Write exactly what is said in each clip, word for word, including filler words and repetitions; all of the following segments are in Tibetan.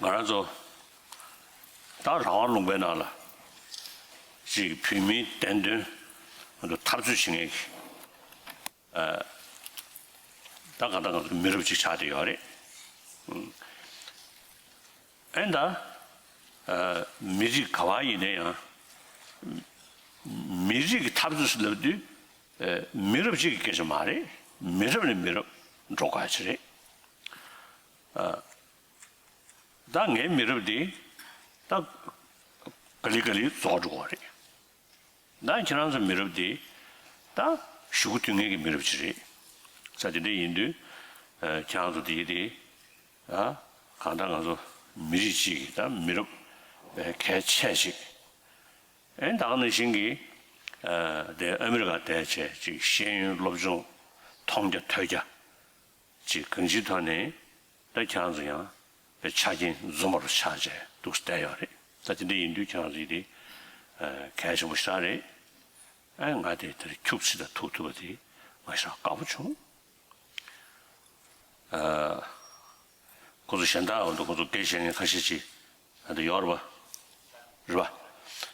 ང་རང་ཚོ་ད་རང་དབང་ལུང་པའི་ནང་ལ་ཅིག་བོད་མིའི་བདེན་དོན་ང་ཚོ་འཐབ་རྩོད་བྱེད་མཁན་གྱི་ད་གང་ལྟར་ང་ཚོ་མི་རབས་ཅིག་ཆགས་བསྡད་ཡོད་རེད། ཨེ་ད། མི་རིགས་ག་བ་ཡིན་ན་ཡང་། མི་རིགས་ཀྱི་འཐབ་རྩོད་ཟེར་ལབ་དུས། མི་རབས་གཅིག་གི་སྐད་ཆ་མ་རེད། མི་རབས་ནས་མི་རབས་འགྲོ་དགོས་ཡ་ཅིག་རེད། ད་ངའི་མི་རབས་འདི་ད་ག་ལེ་ག་ལེ་རྫོགས་འགྲོ་གི་རེད། ད་ཁྱེད་རང་ཚོ་མི་རབས་འདི་ད་གཞུག་གུ་མཐུད་མཁན་གྱི་མི་རབས་ཅིག་རེད། ས་དེ་འདྲ་ཡིན་དུས་ཁྱེད་རང་ཚོ་འདི་དེ་ད་གང་ལྟར་ང་ཚོ་མི་རིགས་གཅིག་གི་ད་མི་རབས་གལ་ཆེ་ཅིག་ཨེ་ད་ག་ནང་བཞིན་གྱི་དེ་ཨ་མི་རི་ཀ་བསྡད་བྱས་ཅིག་ཤེས་ཡོན་སློབ་སྦྱོང་མཐོང་རྒྱ་ཐོས་རྒྱ། ཅིག་གང་ཅིའི་ཐོག་ནས་ད་ཁྱེད་རང་ཚོ་ཡང་པའི་ཆ་རྐྱེན་འཛོམས་པ་རུ་ཆགས་བྱས་འདུག་བསྡད་ཡོད་རེད། ད་དེ་འདྲ་ཡིན་དུས་ཁྱེད་རང་ཚོ་ཡིན་དེ་གལ་ཆེན་པོ་ཞེ་དྲག་རེད། ཨ་ང་དེ་དེར་ཁྱུག་ཙམ་ད་ཐུག་ཐུབ་པ་དེ་ང་ཞེ་དྲག་དགའ་པོ་བྱུང་། ཨ་ཁོ་ཚོ་གཞན་དག་འོ་འདུག་ཁོ་ཚོ་སྐད་བཤད་མཁན་ཁ་ཤས་ཅིག་ཨ་འདི་ཡོད་རེད་པ། རེད་པ།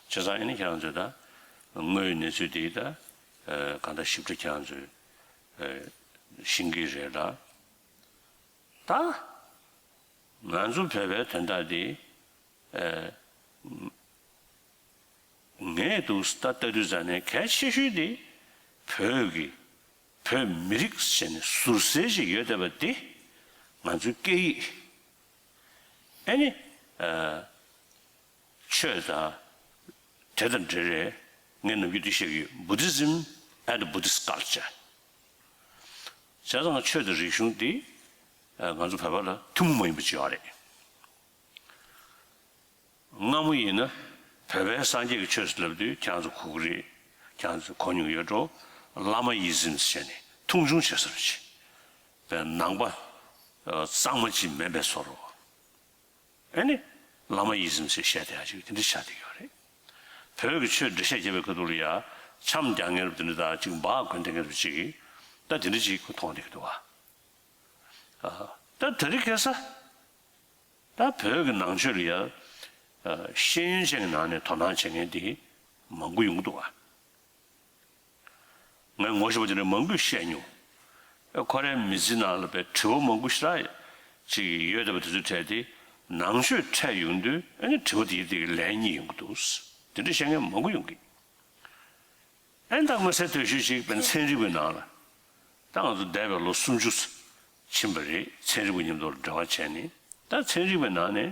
བྱས་ཙང་ཨ་ནི་ཁྱེད་རང་ཚོས་ད་དངོས་ཡོད་གནས་ཚུལ་དེ་ད་གང་ལྟར་ཞིབ་ཕྲ་ཁྱེད་རང་ཚོས་ཤེས་ཀྱི་རེད་ལ། ད་ང་ཚོ་བོད་པའི་དོན་དག་དེ་ངས་འདུག་ད་ལྟ་དུས་ཙང་ནས་གལ་ཆེ་ཤོས་དེ་བོད་ཀྱི་བོད་མི་རིགས་ཟེར་ནས་ཟུར་ཟའི་ཞིག་ཡོད་བསྡད་པ་དེ་ང་ཚོའི་སྐད་ཡིག་ཨ་ནི། ཆོས་དང་། དེ་དང་འབྲེལ་རེད། ངས་ནམ་རྒྱུན་འདི་བཤད་ཀྱི་ཡོད། Buddhism and Buddhist culture། བྱས་ཙང་ཆོས་དང་རིག་གཞུང་འདི་ང་ཚོ་བོད་པ་ལ་ཐུན་མོང་མ་ཡིན་པ་ཅིག་ཡོད་རེད། སྔ་མོ་ཡིན་ན་བོད་པའི་སངས་རྒྱས་ཀྱི་ཆོས་ཟེར་ལབ་དུས་ཁྱེད་རང་ཚོ་གོ་གི་རེད། ཁྱེད་རང་ཚོ་གོ་མྱོང་ཡོད་འགྲོ། བླ་མ་ཨི་ཛམ་ཟེར་ནས་མཐོང་ཆུང་བྱེད་ས་རེད། བའི་ནང་པ་གཙང་མ་ཅིག་མིན་པའི་བཟོ་འདྲ། ཨ་ནི། བླ་མ་ཨི་ཛམ་ཟེར་བཤད་བསྡད་ཡ་ཅིག་དེ་འདྲ་ཆགས་བསྡད་ཡོད་རེད། བོད་ཀྱི་ཆོས་འགྲེལ་བཤད་རྒྱབ་པའི་ཁ་ཐུག་ལ་ཡ་འཆམ་རྒྱག་མཁན་རབས་དེ་འདྲ་དང་ཅིག་འབག་གོན་བསྡད་མཁན་རབས་ཅིག་གིས་ད་དེ་འདྲ་ཅིག་ཁོ་མཐོང་བསྡད་ཀྱི་འདུག་བ། ཨ། ད་དེ་རིང་ཁ་སང་ད་བོད་ཀྱི་ནང་ཆོས་ལ་ཡ་ཤེས་ཡོན་ཅན་གྱི་ནང་ནས་དོ་སྣང་བྱེད་མཁན་དེ་མང་པོ་ཡོང་གི་འདུག་བ། ངས་ངོ་ཤེས་པ་དེ་འདྲ་མང་པོས་བཤད་མྱོང་། ཨེ་ཁོ་རའི་མི་ཚེ་ནང་ལ་པའི་དྲི་བ་མང་པོ་ཞེ་དྲག་ཅིག་ཡོད་བསྡད་པ་དེ་ཚོའི་གྲས་དེ་ནང་ཆོས་འཕྲད་ཡོང་དུས་ཨ་ནི་དྲི་བ་དེའི་དེ་གི་ལན་རྙེད་ཡོང་གི་འདུག་དེ་འདྲ་བཤད་མཁན་མང་པོ་ཡོང་གི། ཨ་ནི་ད་མངོན་གསལ་དོད་ཤོས་ཅིག་པའི་ཚན་རིག་པའི་ནང་ལ་ད་ང་ཚོ་འདས་པའི་ལོ་སུམ་ཅུ་ཕྱིན་པ་རེད། ཚན་རིག་པ་མཉམ་དུ་འབྲེལ་བ་བྱས་ནས་ད་ཚན་རིག་པའི་ནང་ནས།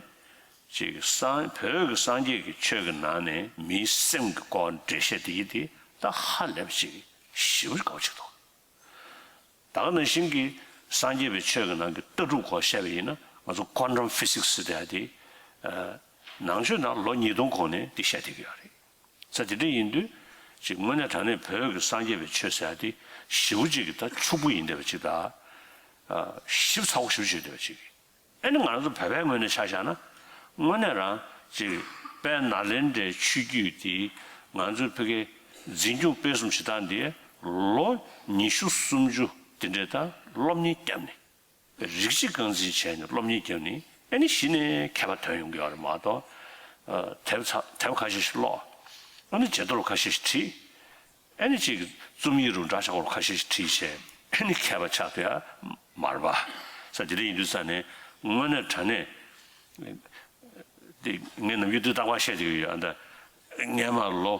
ཅིག་སངས་བོད་ཀྱི་སངས་རྒྱས་ཀྱི་ཆོས་ཀྱི་ནང་ནས་མིའི་སེམས་ཀྱི་སྐོར་འགྲེལ་བཤད་དེ་ཡིན་ཏེ་ད་ཧ་ལས་པ་ཅིག་ཞེ་པོ་དགའ་པོ་ཅིག་འདུག་ད་ག་ནང་བཞིན་གྱི་སངས་རྒྱས་པའི་ཆོས་ཀྱི་ནང་གི་ལྟ་གྲུབ་སྐོར་བཤད་པ་ཡིན་ན་ང་ཚོ་ཀོན་ཊམ་ཕི་སིག་སི་ཟེར་ཡ་དེ་ནང་ཆོས་ནང་ལོ་ཉིས་སྟོང་གོང་ནས་འདི་བཤད་བསྡད་ཀྱི་ཡོད་རེད། ས་དེ་འདྲ་ཡིན་དུས་ཅིག་དངོས་གནས་དྲང་གནས་བོད་ཀྱི་སངས་རྒྱས་པའི་ཆོས་ཟེར་ཡ་དེ་ཞེ་པོ་ཅིག་གི་ད་ཕྱུག་པོ་ཡིན་བསྡད་པ་ཅིག་དང་། ཞིབ་ཚགས་པོ་ཞེ་པོ་ཅིག་ཡིན་བསྡད་པ་ཅིག་ཨ་ནི་ང་རང་ཚོ་བོད་པའི་ངོས་ནས་ཆ་བཞག་ན། དངོས་གནས་རང་ཅིག་དཔལ་ནཱ་ལེནྡྲའི་ཆོས་བརྒྱུད་དེ་ང་ཚོའི་ཕ་གིའི་འཛིན་སྐྱོང་སྤེལ་གསུམ་བྱེད་སྟངས་དེ་ལོ་ཉི་ཤུ་སུམ་ཅུ་དེ་འདྲའི་ད་སློབ་གཉེར་བརྒྱབ་ནས། རིགས་གཅིག་རྐང་འཛིན་བྱས་ནས་སློབ་གཉེར་བརྒྱབ་ནས་ཨ་ནི་གཞི་ནས་མཁས་པ་ཐོན་ཡོང་གི་ཡོད་རེད་མ་གཏོགས། དེབ་ཚ་དེབ་ཁ་ཤས་ཤིག་ཀློག་ཨ་ནི་བརྗེད་ཐོ་རུ་ཁ་ཤས་ཤིག་བྲིས། ཨ་ནི་ཅིག་རྩོམ་ཡིག་རུ་འདྲ་ཆགས་པོ་ཁ་ཤས་ཤིག་བྲིས་བྱས་ཨ་ནི་མཁས་པ་ཆགས་ཐུབ་ཡ་མ་རེད་པ། ས་དེ་འདྲ་ཡིན་དུས་ས་ནས་དངོས་གནས་དྲང་གནས་དེ་ངས་ནམ་རྒྱུན་དུས་རྟག་པར་བཤད་བསྡད་ཀྱི་ཡོད། ཨ་ད་སྔས་མ་ལོ་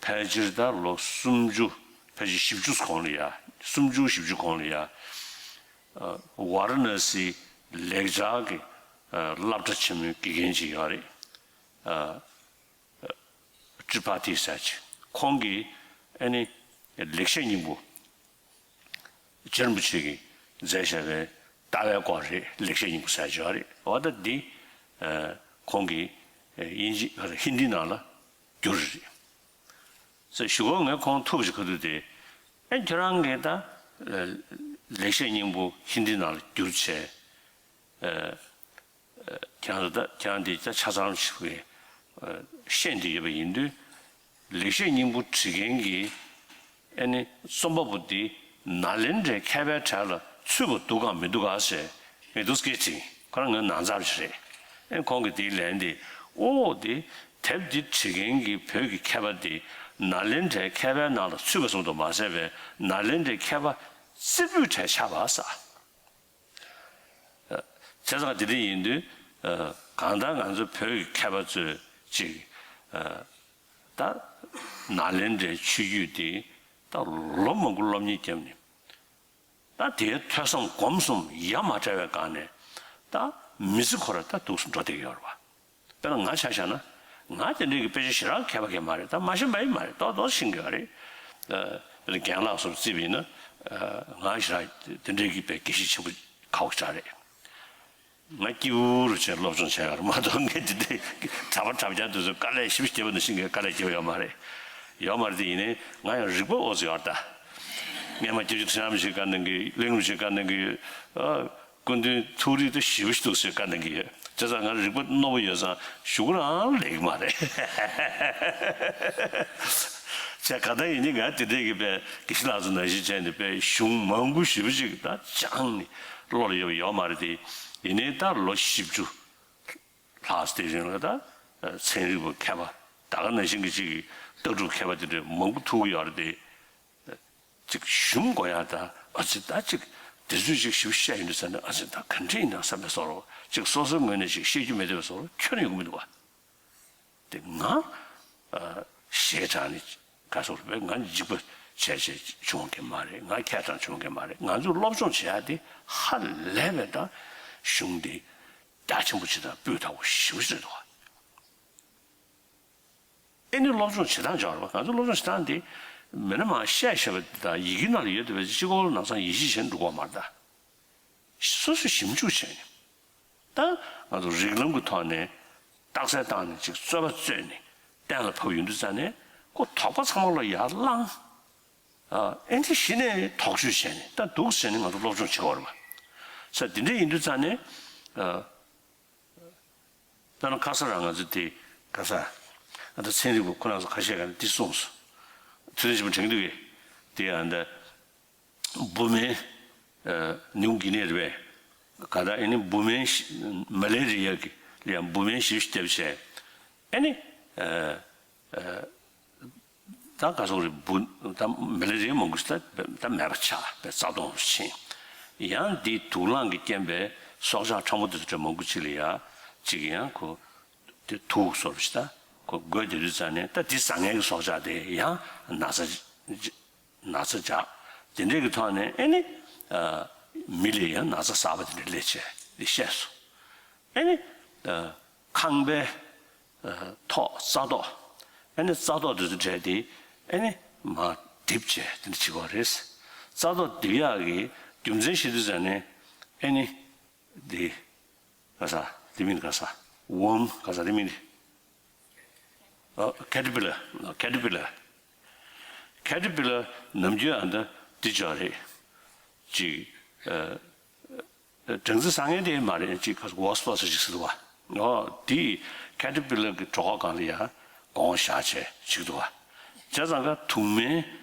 ཕལ་ཆེར་ད་ལོ་སུམ་ཅུ་ཕལ་ཆེར་བཞི་བཅུ་གོང་ལ་ཡ་སུམ་ཅུ་བཞི་བཅུ་གོང་ལ་ཡ་ཝཱ་ར་ཎ་སིའི་ལེགས་སྦྱར་གྱི་སློབ་གྲྭ་ཆེན་མོའི་དགེ་རྒན་ཅིག་ཡོད་རེད། ཏྲི་པ་ཐི་ཟེར་ཅིག་ཁོང་གིས་ཨ་ནི་ལེགས་བཤད་སྙིང་པོ། རྗེ་རིན་པོ་ཆེ་གིས་མཛད་བཞག་པའི་ལྟ་བའི་སྐོར་རེད། ལེགས་བཤད་སྙིང་པོ་ཟེར་ཅིག་ཡོད་རེད། འོ་ད་འདི་ཁོང་གིས་དབྱིན་ཇི་ཧིན་དི་ནང་ལ་བསྒྱུར་རེད། ཟེར་ཞུ་གོ་ངས་ཁོང་ཐུག་ཅིག་ཁ་ཐུག་དེ་ཨེ་ཁྱོད་རང་གིས་ད་ལེགས་བཤད་སྙིང་པོ་ཧིན་དི་ནང་ལ་བསྒྱུར་བྱས། ཁྱེད་རང་ད་ཁྱེད་རང་འདི་ད་ཆ་ཚང་ཞིག་གི་ཤེས་འདི་ཡོད་པ་ཡིན་དུས། ལེགས་བཤད་སྙིང་པོ་བྲིས་མཁན་གྱི་ཨ་ནི་རྩོམ་པ་པོ་འདི་ནཱ་ལེནྡྲའི་མཁས་པའི་གྲས་ལ་ཚུད་པ་འདུག་གམ་མི་འདུག་ག་ཟེར་ངས་འདུག་སྐད་དྲིས། ཁོ་རང་ངའི་ནང་ཚབ་ཞིག་རེད། ཨེ་ཁོང་གིས་དེའི་ལན་དེ། ཨོ་དེ་དེབ་འདི་བྲིས་མཁན་གྱི་བོད་ཀྱི་མཁས་པ་དེ་ནཱ་ལེནྡྲའི་མཁས་པའི་ནང་ལ་ཚུད་པ་ཙམ་དུ་མ་ཟད་པའི་ནཱ་ལེནྡྲའི་མཁས་པ་རྩེ་ཕུད་གྲས་ཆགས་པ་ས། བྱས་ཙང་དེ་འདྲ་ཡིན་དུས། གང་ལྟར་ང་ཚོ་བོད་ཀྱི་མཁས་པ་ཚོས་ཅིག་ད་ནཱ་ལེནྡྲའི་ཆོས་བརྒྱུད་དེ་ད་ལོ་མང་པོ་སློབ་གཉེར་བརྒྱབ་ནས། ད་དེའི་ཐོས་བསམ་སྒོམ་གསུམ་ཡ་མ་བྲལ་བའི་སྒང་ནས། ད་མི་ཚེ་ཁོ་ར་ད་འདུག་སེ་འགྲོ་བསྡད་ཀྱི་ཡོད་རེད་པ། དཔེར་ན་ང་ཆ་བཞག་ན། ང་དེ་འདྲའི་གི་དཔེ་ཆ་ཞེ་དྲག་མཁས་པ་གང་ཡང་མ་རེད། ད་མ་ཤེས་པ་ཡང་མ་རེད། ཏོག་ཏོག་ཤེས་ཀྱི་ཡོད་རེད། ཨ། དཔེར་ན་རྒན་ལགས་སོགས་རྩིས་པ་ཡིན་ན། ཨ། ང་ཞེ་དྲག་དེ་འདྲའི་གི་དཔེ་དགེ་བཤེས་ཆེན་པོ་ཁག་པོ་ཅིག་རེད། ང་སྐྱིད་པོ་རུ་བྱས་སློབ་སྦྱོང་བྱས་ཡོད་རེད་མ་གཏོགས། ངས་དེ་འདྲའི་གྲྭ་པ་གྲྭ་རྐྱང་དེ་ཚོས་དཀའ་ལས་ཞེ་པོ་བརྒྱབ་པ་ནང་བཞིན་གྱི་དཀའ་ལས་བརྒྱབ་ཡོད་མ་རེད། ཡོད་མ་རེད་དེ། ཡིན་ནའི་ང་ཡང་རིག་པ་ཨོ་ཙི་ཡོད་རེད་ད། སྔས་མ་སྐྱབས་རྗེ་ཁྲི་བྱང་རིན་པོ་ཆེས་བཀའ་གནང་གི། གླིང་རིན་པོ་ཆེས་བཀའ་གནང་གི། ཨ། སྐུ་མདུན་ཐུགས་རིག་ཏུ་ཞེ་པོ་ཞིག་འདུག་ཟེར་བཀའ་གནང་གི་ཡོད། བྱས་ཙང་ང་རིག་པ་རྣོ་པོ་ཡོད་ཙང་གཞུག་གུ་རང་ལེགས་མ་རེད། བྱས་གང་ལྟར་ཡིན་ནའི་ང་དེ་འདྲའི་གི་དཔེ་དགེ་བཤེས་ལགས་ཚོ་ནང་བཞིན་བྱས་ནས་དཔེ་གཞུང་མང་པོ་ཞེ་པོ་ཅིག་ད་སྦྱངས་ནས་བློ་ལ་ཡོད་པ་ཡོད་མ་རེད་དེ། ཡིན་ནའི་ད་ལོ་བཞི་བཅུ་ལྷག་ཙམ་རིང་ལ་ད་ཚན་རིག་པ་མཁས་པ་ད་ག་ནང་བཞིན་གྱི་ཅིག་ལྟ་གྲུབ་མཁས་པ་དེ་འདྲ་མང་པོ་ཐུག་གི་ཡོད་རེད་དེ། ཅིག་ཞུམ་དགོས་ཡ་ད། ཨ་ཙི་ད་ཅིག་དེ་ཚོས་ཅིག་ཞིབ་བཤད་ཡོང་དུས་ཙ་ན། ཨ་ཙི་ད་ག་འདྲ་ཡིན་ན་བསམ་པའི་བཟོ་འདྲ། ཅིག་སོ་སོའི་ངོས་ནས་ཅིག་བཤད་རྒྱུ་མེད་བསྡད་པའི་བཟོ་འདྲ་ཁྱོན་ནས་ཡོང་གི་མི་འདུག་བ། དེ་ང་ཞེ་དྲག་ནས་ག་ཚོད་རེད་པས། ང་འཇིགས་པ་བྱས་བྱས་བྱུང་མཁན་མ་རེད། ང་མཁས་དྲགས་བྱུང་མཁན་མ་རེད། ང་ཚོས་སློབ་སྦྱོང་བྱེད་ཡ་དེ་ཧ་ལས་པའི་ད་གཞུང་དེ་རྒྱ་ཆེན་པོ་ཅིག་དང་སྤུས་དག་པོ་ཞེ་པོ་ཅིག་རེད་འདུག་བ། ཨེ་ནི་སློབ་སྦྱོང་བྱེད་སྟངས་སྦྱོར་བ། ང་ཚོ་སློབ་སྦྱོང་བྱེད་སྟངས་འདི་མི་སྣ་མང་བཤད་བཤད་པ་དང་ཡི་གེ་ནང་ལ་ཡོད་བསྡད་པའི་གཅིག་པོ་ལ་ནང་སང་ཡིད་ཆེས་བྱས་ནས་འགྲོ་གི་ཡོད་མ་རེད་ད། སོ་སོས་ཞིབ་འཇུག་བྱས་ནས། ད་ང་ཚོ་རིགས་ལམ་གྱི་ཐོག་ནས་རྟགས་གསལ་བཏང་ནས་ཅིག་རྩོད་པ་རྩོད་ནས་གཏན་ལ་ཕབ་ཡོང་དུས་ཙ་ནས། ཁོ་དོགས་པ་ཚང་མ་ལ་ཡར་བསླངས། ཨ། ཨེ་འདི་གཞི་ནས་དོགས་གཅོད་བྱས་ནས། ད་འདུག་ཟེར་ནས་ང་ཚོ་སློབ་སྦྱོང་བྱེད་དགོས་རེད་པ། ས་འདི་འདྲ་ཡིན་དུས་ཙ་ནས། ཨ། ད་ནི་ཁ་སང་རང་ང་ཚོ་དེ་ག་ས། ཨ། ད་ཚན་རིག་པ་ཁོ་རང་ཚོ་ཁ་ཤས་ཀྱིས་འདི་གསུངས་སོང་། ཐུབ་བསྟན་ཆེན་པོ་དྲན་གྱི་འདུག་གས། དེ་ཡང་ད་བུད་མེད། ཨ། ནིའུ་གི་ནི་རེད་པས། ག་ད་ཨེ་ནི་བུད་མེད་ཤི། མ་ལེ་རི་ཡ་གི་ལ་ཡང་བུད་མེད་ཞིབ་ཞིབ་བལྟས་བྱས། ཨེ་ནི། ཨ། ཨ། ད་ག་སོང་རེད། བུ་ད་མ་ལེ་རི་ཡ་མང་པོ་ཞིག་ད་ད་མེད་པ་ཆགས་པའི་རྩ་སྟོང་རུ་ཕྱིན། ཡང་འདི་དུག་རླངས་ཀྱི་རྐྱེན་པས་སྲོག་ཆགས་ཕྲ་མོ་དེ་ཚོ་མང་པོ་ཅིག་ལ་ཡ་ཅིག་ཡང་ཁོ་དེ་དུག་བཟོ་འདྲ་ཞིག་ད་ཁོ་འགོས་བསྡད་དུས་ཙ་ནས། ད་འདི་ཟ་མཁན་གྱི་སྲོག་ཆགས་དེ་ཡང་ན་ཚ་ན་ཚ་འཇགས། དེ་འདྲས་ཀྱི་ཐོག་ནས་ཨེ་ནི། ཨ། མི་ལ་ཡང་ན་ཚ་གསར་པ་དེ་འདྲ་སླེབས་བྱས་འདི་བཤད་སོང་། ཨེ་ནི། ཨ། ཁང་པའི། ཨ། ཐོག་རྩ་ཏོག་ཨེ་ནི་རྩ་ཏོག་དེ་ཚོ་བྲལ་ཏེ། ཨེ་ནི་མར་རྡིབ་བྱས་དེ་འདྲ་བྱེད་དགོས་རེད། རྩ་ཏོག་རྡིབ་ཡག་གི་རྒྱུ་མཚན་བཤད་དུས་ཙ་ནས། ཨེ་ནི་འདི་ག་ས་འདི་མིན་ག་ས་ཝོམ་ག་ས་འདི་མིན། ཨ། ཁེ་ཊར་པི་ལར། ཁེ་ཊར་པི་ལར། ཁེ་ཊར་པི་ལར་ནམ་རྒྱུན་ཨ་འདི་འདི་ཅིག་རེད། ཅིག་ཨ། སྦྲང་རྩི་ཟ་མཁན་དེ་མ་རེད། ཅིག་ག་ས་ཝོ་སི་པ་སི་ཅིག་ཟེར་འདུག་བ། ཨོ་དེ་ཁེ་ཊར་པི་ལར་གྱི་གྲོད་ཁོག་སྒང་ལ་ཡ་སྒོང་བཞག་བྱས་བྱེད་ཀྱི་འདུག་བ། བྱས་ཙང་ཀ་དུག་སྨན་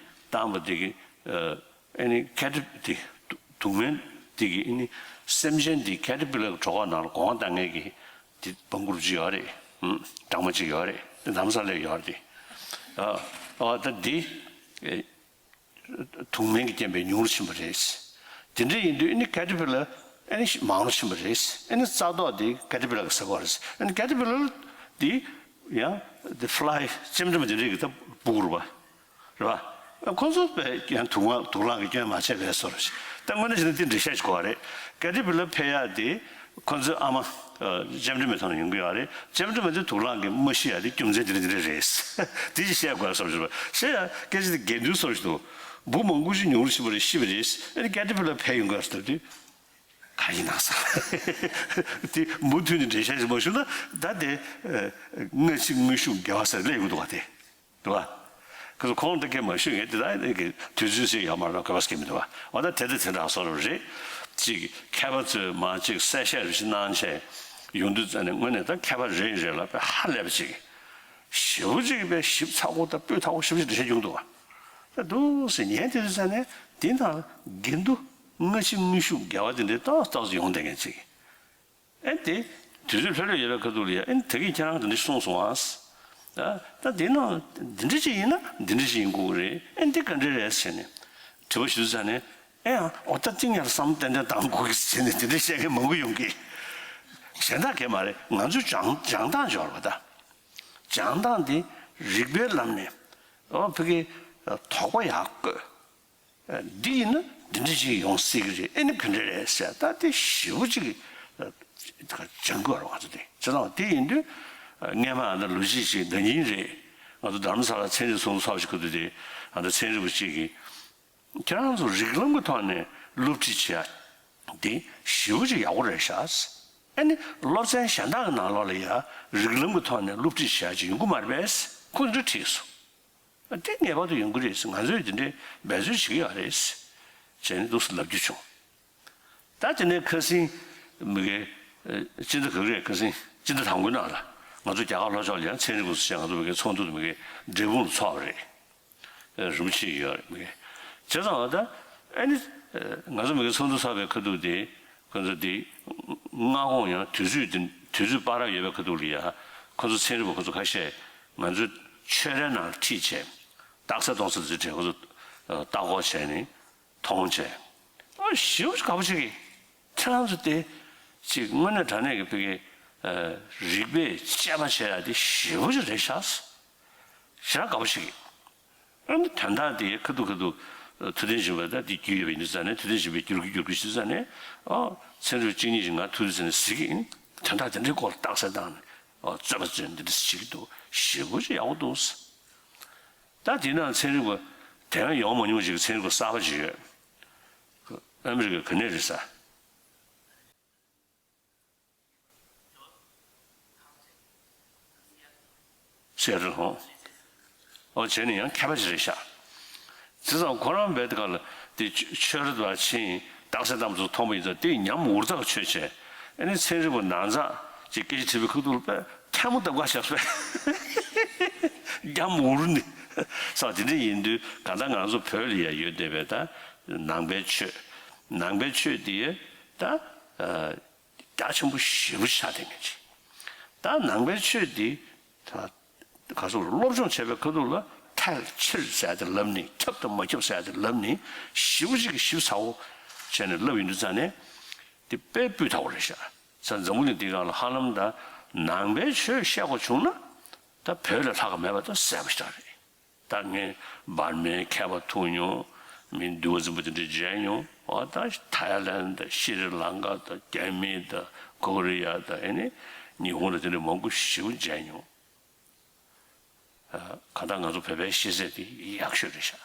བཏང་བ་དེ་གི། ཨ། ཨེ་ནི་ཁེ་ཊར་དེ་དུག་སྨན་དེ་གི་ཨེ་ནི་སེམས་ཅན་དེ་ཁེ་ཊར་པི་ལར་གྱི་གྲོད་ཁོག་ནང་ལ་སྒོང་བཏང་མཁན་གྱི་དེ་བང་གུར་ཅིག་ཡོད་རེད། ཨུམ། སྦྲང་མ་ཅིག་ཡོད་རེད། དེ་ལམ་སང་སླེབས་ཡོད་རེད་དེ། ཨ། ཨོ་ད་དེ། ཨེ། དུག་སྨན་གྱི་རྐྱེན་པས་ཉུང་རུ་ཕྱིན་པ་རེད། དེ་འདྲ་ཡིན་དུས་ཨེ་ནི་ཁེ་ཊར་པི་ལར་ཨེ་ནི་མང་རུ་ཕྱིན་པ་རེད། ཨེ་ནི་རྩ་ཏོག་དེ་ཁེ་ཊར་པི་ལར་གྱིས་ཟ་གི་རེད། ཨེ་ནི་ཁེ་ཊར་པི་ལར་དེ་ཡང་དེ་ཕི་ལའི་ལྕེབ་འགྲམ་དེ་འདྲ་གི་ད་སྤུ་གུ་རེད་པ། རེད་པ། ཁོ་ཚོ་དཔེ་ཡང་དུག་དུག་རླངས་ཀྱི་སྐྱོན་མ་བྱས་པའི་བཟོ་འདྲ་ཞིག་ད་དངོས་གནས་བྱས་ན་དེ་འགྲེལ་བཤད་ཅིག་དགོས་པ་རེད། ཁེ་ཊར་པི་ལར་འཕེལ་ཡག་དེ་ཁོ་ཚོའི་ཨ་མ། ཨ། ལྕེབ་འགྲམ་མའི་ཐོག་ནས་ཡོང་གི་ཡོད་རེད། ལྕེབ་འགྲམ་མ་དེ་དུག་རླངས་ཀྱིས་མ་ཤི་ཡག་དེ་རྒྱུ་མཚན་དེ་འདྲ་དེ་འདྲ་རེད། དེ་ཅིག་བཤད་དགོས་བསམ་བྱུང་བ། བཤད་ཡག་སྐད་ཆ་དེ་འགལ་འདུའི་བཟོ་འདྲ་ཞིག་འདུག་འབུ་མང་པོ་ཞིག་ཉུང་རུ་ཕྱིན་པ་རེད། ཤི་བ་རེད། ཨ་ནི་ཁེ་ཊར་པི་ལར་འཕེལ་ཡོང་གི་ཡོད་རེད་ཟེར་དུས། ག་ཡིན་ན་ཟེར། དེ་མུ་མཐུད་ནས་འགྲེལ་བཤད་ཞིག་མ་ཞུས་ན། ད་དེ་ཨ་སྔ་ཕྱི་དངོས་ཤུགས་འགལ་བ་ཟེར་སླེབས་ཡོང་གི་འདུག་བ་དེ། འདུག་བ། ཁོ་ཚོ་ཁོང་དེ་སྐད་མ་ཞུས་ངས་དེ་ད་ནི་གི་དུས་ཚོད་ཟིན་ཡོད་མ་རེད། ག་བ་སྐད་མི་འདུག་བ། འོ་ད་དེ་དེ་དེ་འདྲ་བཟོ་འདྲ་རེད། ཅིག་མཁས་པ་ཚོས་མར་ཅིག་གསལ་བཤད་རེ་ཞིག་གནང་བྱས་ཡོང་དུས་ཙ་ནས་དངོས་གནས་ད་མཁས་པ་རེ་རེ་ལ་དཔེ་ཧ་ལས་པ་ཅིག་ཞེ་པོ་ཅིག་དཔེ་ཞིབ་ཚགས་པོ་དང་སྤུས་དག་པོ་ཞེ་པོ་ཅིག་འགྲེལ་བཤད་བྱུང་འདུག་བ། ད་འདུག་སེ་ཉན་དེ་དུས་ཙ་ནས་དེ་དང་འགལ་འདུ་སྔ་ཕྱི་དངོས་ཤུགས་འགལ་བ་དེ་འདྲའི་ཏོག་ཏོག་ཙམ་ཡོང་བསྡད་མཁན་ཅིག་ཨེ་དེ་ དུས་ཚོད་ལྷོད་ལྷོད་ཡོད་པའི་ཁ་ཐུག་ལ་ཡ། ཨེ་ནི་ད་གིན་ཁྱེད་རང་འདི་འདྲ་གསུངས་སོང་ཨ། ད་ད་འདི་ན་འདི་འདྲ་ཅིག་ཡིན་ན་འདི་འདྲ་ཅིག་ཡིན་དགོས་ཀྱི་རེད། ཨེ་འདི་ག་འདྲ་རེད་ཟེར་ནས་དྲི་བ་ཞུ་ཙང་ནས། ཨེ་ཡང་འོ་ད་ཏིང་ཡར་བསམ་ཏན་ཏན་བཏང་དགོས་ཀྱི་ཟེར་ནས་དེ་འདྲ་བཤད་མཁན་མང་པོ་ཡོང་གི། གཞན་དག་གས་མ་རེད། ང་ཚོའི་སྦྱང་སྦྱང་སྟངས་སྦྱོར་བ་ད། སྦྱང་སྟངས་འདི་རིག་པའི་ལམ་ནས་ཨོ་ཕ་གི་དོགས་པ་ཡག་བཀོད། འདི་ཡིན་ན་འདི་འདྲ་ཅིག་ཡོང་སྲིད་ཀྱི་རེད། ཨེ་ནི་ག་འདྲ་རེད་ཟེར། ད་དེ་ཞེ་པོ་ཅིག་སྦྱང་དགོས་རེད་ང་ཚོ་དེ། བྱས་ཙང་དེ་ཡིན་དུས་སྔས་མ་ཨ་ད་ལོ་གཅིག་ཅིག་ཟླ་ཉིན་རེད། ང་ཚོ་རྡ་རམ་ས་ལ་ཚན་རིག་ཚོགས་འདུ་ཚོགས་ཞིག་གོ་དུས་དེ་ཨ་ད་ཚན་རིག་པ་གཅིག་གིས། ཁྱེད་རང་ཚོ་རིགས་ལམ་གྱི་ཐོག་ནས་སློབ་ཁྲིད་བྱེད་ཡ་དེ་ཞེ་པོ་ཅིག་ཡག་པོ་རེད་ཤག། ཨ་ནི་སློབ་ཚན་གཞན་དག་གི་ནང་ལོགས་ལ་ཡ་རིགས་ལམ་གྱི་ཐོག་ནས་སློབ་ཁྲིད་བྱེད་ཡ་ཅིག་ཡོང་གི་མ་རེད་པས། ཁོང་ཚོས་དྲིས་སོང་། ཨ་དེ་ངེས་པར་དུ་ཡོང་གི་རེད། ང་ཚོས་དེ་འདྲའི་འབད་རྩོལ་བྱེད་ཀྱི་ཡོད་རེད་ཅེས་ནས་འདུག་སེ་ལབ་རྒྱུ་བྱུང་། ད་དེ་ནས་ཁ་སང་མི་གེ་སྤྱི་ཟླ་ག་རེ་རེད། ཁ་སང་སྤྱི་ཟླ་དང་པོའི་ནང་ལ་ང་ཚོ་རྒྱ་གར་ལྷོ་ཕྱོགས་ལ་ཡང་ཚན་རིག་པ་ཚོ་བྱས་ང་ཚོ་མི་གེ་ཚོགས་འདུ་མི་གེ་འབྲས་སྤུངས་ལ་ཚོགས་པ་རེད། རིན་པོ་ཆེ་ཡོད་རེད་མི་གེ། བྱས་ཙང་ད་ཨ་ནི་ང་ཚོ་མི་གེ་ཚོགས་འདུ་ཚོགས་པའི་ཁ་ཐུག་དེ་ཁོ་ཚོ་དེ་སྔ་དགོང་ཡང་དུས་ཚོད་དེ་དུས་ཚོད་བར་ཡོད་པའི་ཁ་ཐུག་ལ་ཡ་ཁོ་ཚོ་ཚན་རིག་པ་ཁོ་ཚོ་ཁ་ཤས་ང་ཚོའི་ཆོས་རའི་ནང་ཁྲིད་བྱས་རྟགས་གསལ་གཏོང་ས་དེ་ཚོའི་གྲས་ཁོ་ཚོ་ལྟ་སྐོར་བྱས་ནས། མཐོང་བྱས། ཨ་ཞེ་པོ་ཅིག་དགའ་པོ་བྱེད་ཀྱི། ཁྱེད་རང་ཚོ་དེ་ཅིག་དངོས་གནས་དྲང་གནས་ཀྱི་ཕ་གི་རིག་པས་དཔྱད་པ་བྱེད་ཡ་དེ་ཞེ་པོ་ཅིག་རེད་ཤག། ཞེ་དྲག་དགའ་པོ་བྱེད་ཀྱི། ཨ་ནི་དོན་དག་དེ་ཁ་ཐུག་ཁ་ཐུག་ཐུབ་བསྟན་སྦྱིན་པ་ད་དེ་རྒྱུས་ཡོད་པ་ཡིན་དུས་ཙང་ནས། ཐུབ་བསྟན་སྦྱིན་པས་བསྒྱུར་གི་བསྒྱུར་གི་ཞུས་ཙང་ནས། ཨ་ཚན་རིག་གཅིག་གཉིས་ཤིག་ང་ཐུག་དུས་ཙང་ནས་གཟིགས་ཀྱི་ཡིན། དོན་དག་དེ་འདྲའི་སྐོར་ལ་རྟགས་གསལ་བཏང་ནས། ཨ་རྩོད་པ་རྩོད་འདི་འདྲ་བྱེད་ཀྱི་འདུག། ཞེ་པོ་ཅིག་ཡག་པོ་འདུག། ད་དེ་ནང་ཚན་རིག་པ་དེ་སྔ་ཡོང་མ་མྱོང་ཅིག་གི་ཚན་རིག་པ་གསར་པ་ཅིག་ཡོད། ཨ་མི་རི་ཀའི་ག་ནས་རེད་ས། སེ་ཨེ་ཊལ་ཧོང་། ཨོ་བྱས་ནས་ཡང་མཁས་པ་ཅིག་རེད་ཤག། དེ་ཙང་ཁོ་རང་བས་དེ་ག་ལ་དེ་ཆོས་ར་དང་ཕྱིན་རྟགས་གསལ་གཏམ་ཚོ་མཐོང་པ་ཡིན་ཙང་དེ་ཉམས་འུར་ཐག་ཆོད་བྱས། ཨ་ནི་ཚན་རིག་པ་ནང་ཚགས་ཀྱི་སྐད་ཆ་དྲིས་པའི་ཁུག་ཐུག་ལ་པས་ཐལ་མོ་བརྡབ་ག་བཞག་པས། ཉམས་འུར་ནི། ས་དེ་འདྲ་ཡིན་དུས་གང་ལྟར་ང་ཚོ་བོད་ལ་ཡ་ཡོད་བསྡད་པའི་ད་ནང་པའི་ཆོས། ནང་པའི་ཆོས་དེ་ད་རྒྱ་ཆེན་པོ་ཞེ་པོ་ཆགས་བསྡད་མཁན་ཅིག། ད་ནང་པའི་ཆོས་འདི་ད་ག་སོགས་སློབ་སྦྱོང་བྱས་པའི་ཁ་ཐུག་ལ་ཐལ་ཕྱིར་ཟེར་ཡ་དེ་ལབ་ནས། ཁྱབ་དང་མ་ཁྱབ་ཟེར་ཡ་དེ་ལབ་ནས། ཞེ་པོ་ཅིག་གི་ཞིབ་ཚགས་པོ་བྱས་ནས་ལབ་ཡོང་དུས་ཙང་ནས་དེ་དཔེ་སྤུས་དག་པོ་རེད་ཤག། ས་འཛམ་བུ་གླིང་འདིའི་སྒང་ལ་ཧ་ལམ་ད་ནང་པའི་ཆོས་བཤད་དགོས་བྱུང་ན་ད་བོད་ལས་ལྷག་ག་མེད་པ་ད་གསལ་པོ་ཞེ་དྲག་རེད། ད་ངས་འབར་མའི་མཁས་པ་ཐུག་མྱོང་། མི་འདུལ་བ་འཛིན་པ་དེ་འདྲ་མཇལ་མྱོང་། འོ་ད་ཐའི་ལན་དང་ཤྲི་ལང་ཀ་དང་རྒྱ་མི་དང་ཀོ་རི་ཡ་དང་ཨེ་ནི་ཉི་ཧོང་དང་དེ་འདྲ་མང་པོ་ཞེ་པོ་མཇལ་མྱོང་། ཨ་གང་ལྟར་ང་ཚོ་བོད་པའི་ཤེས་ཚད་དེ་ཡག་ཤོས་རེད་ཤག།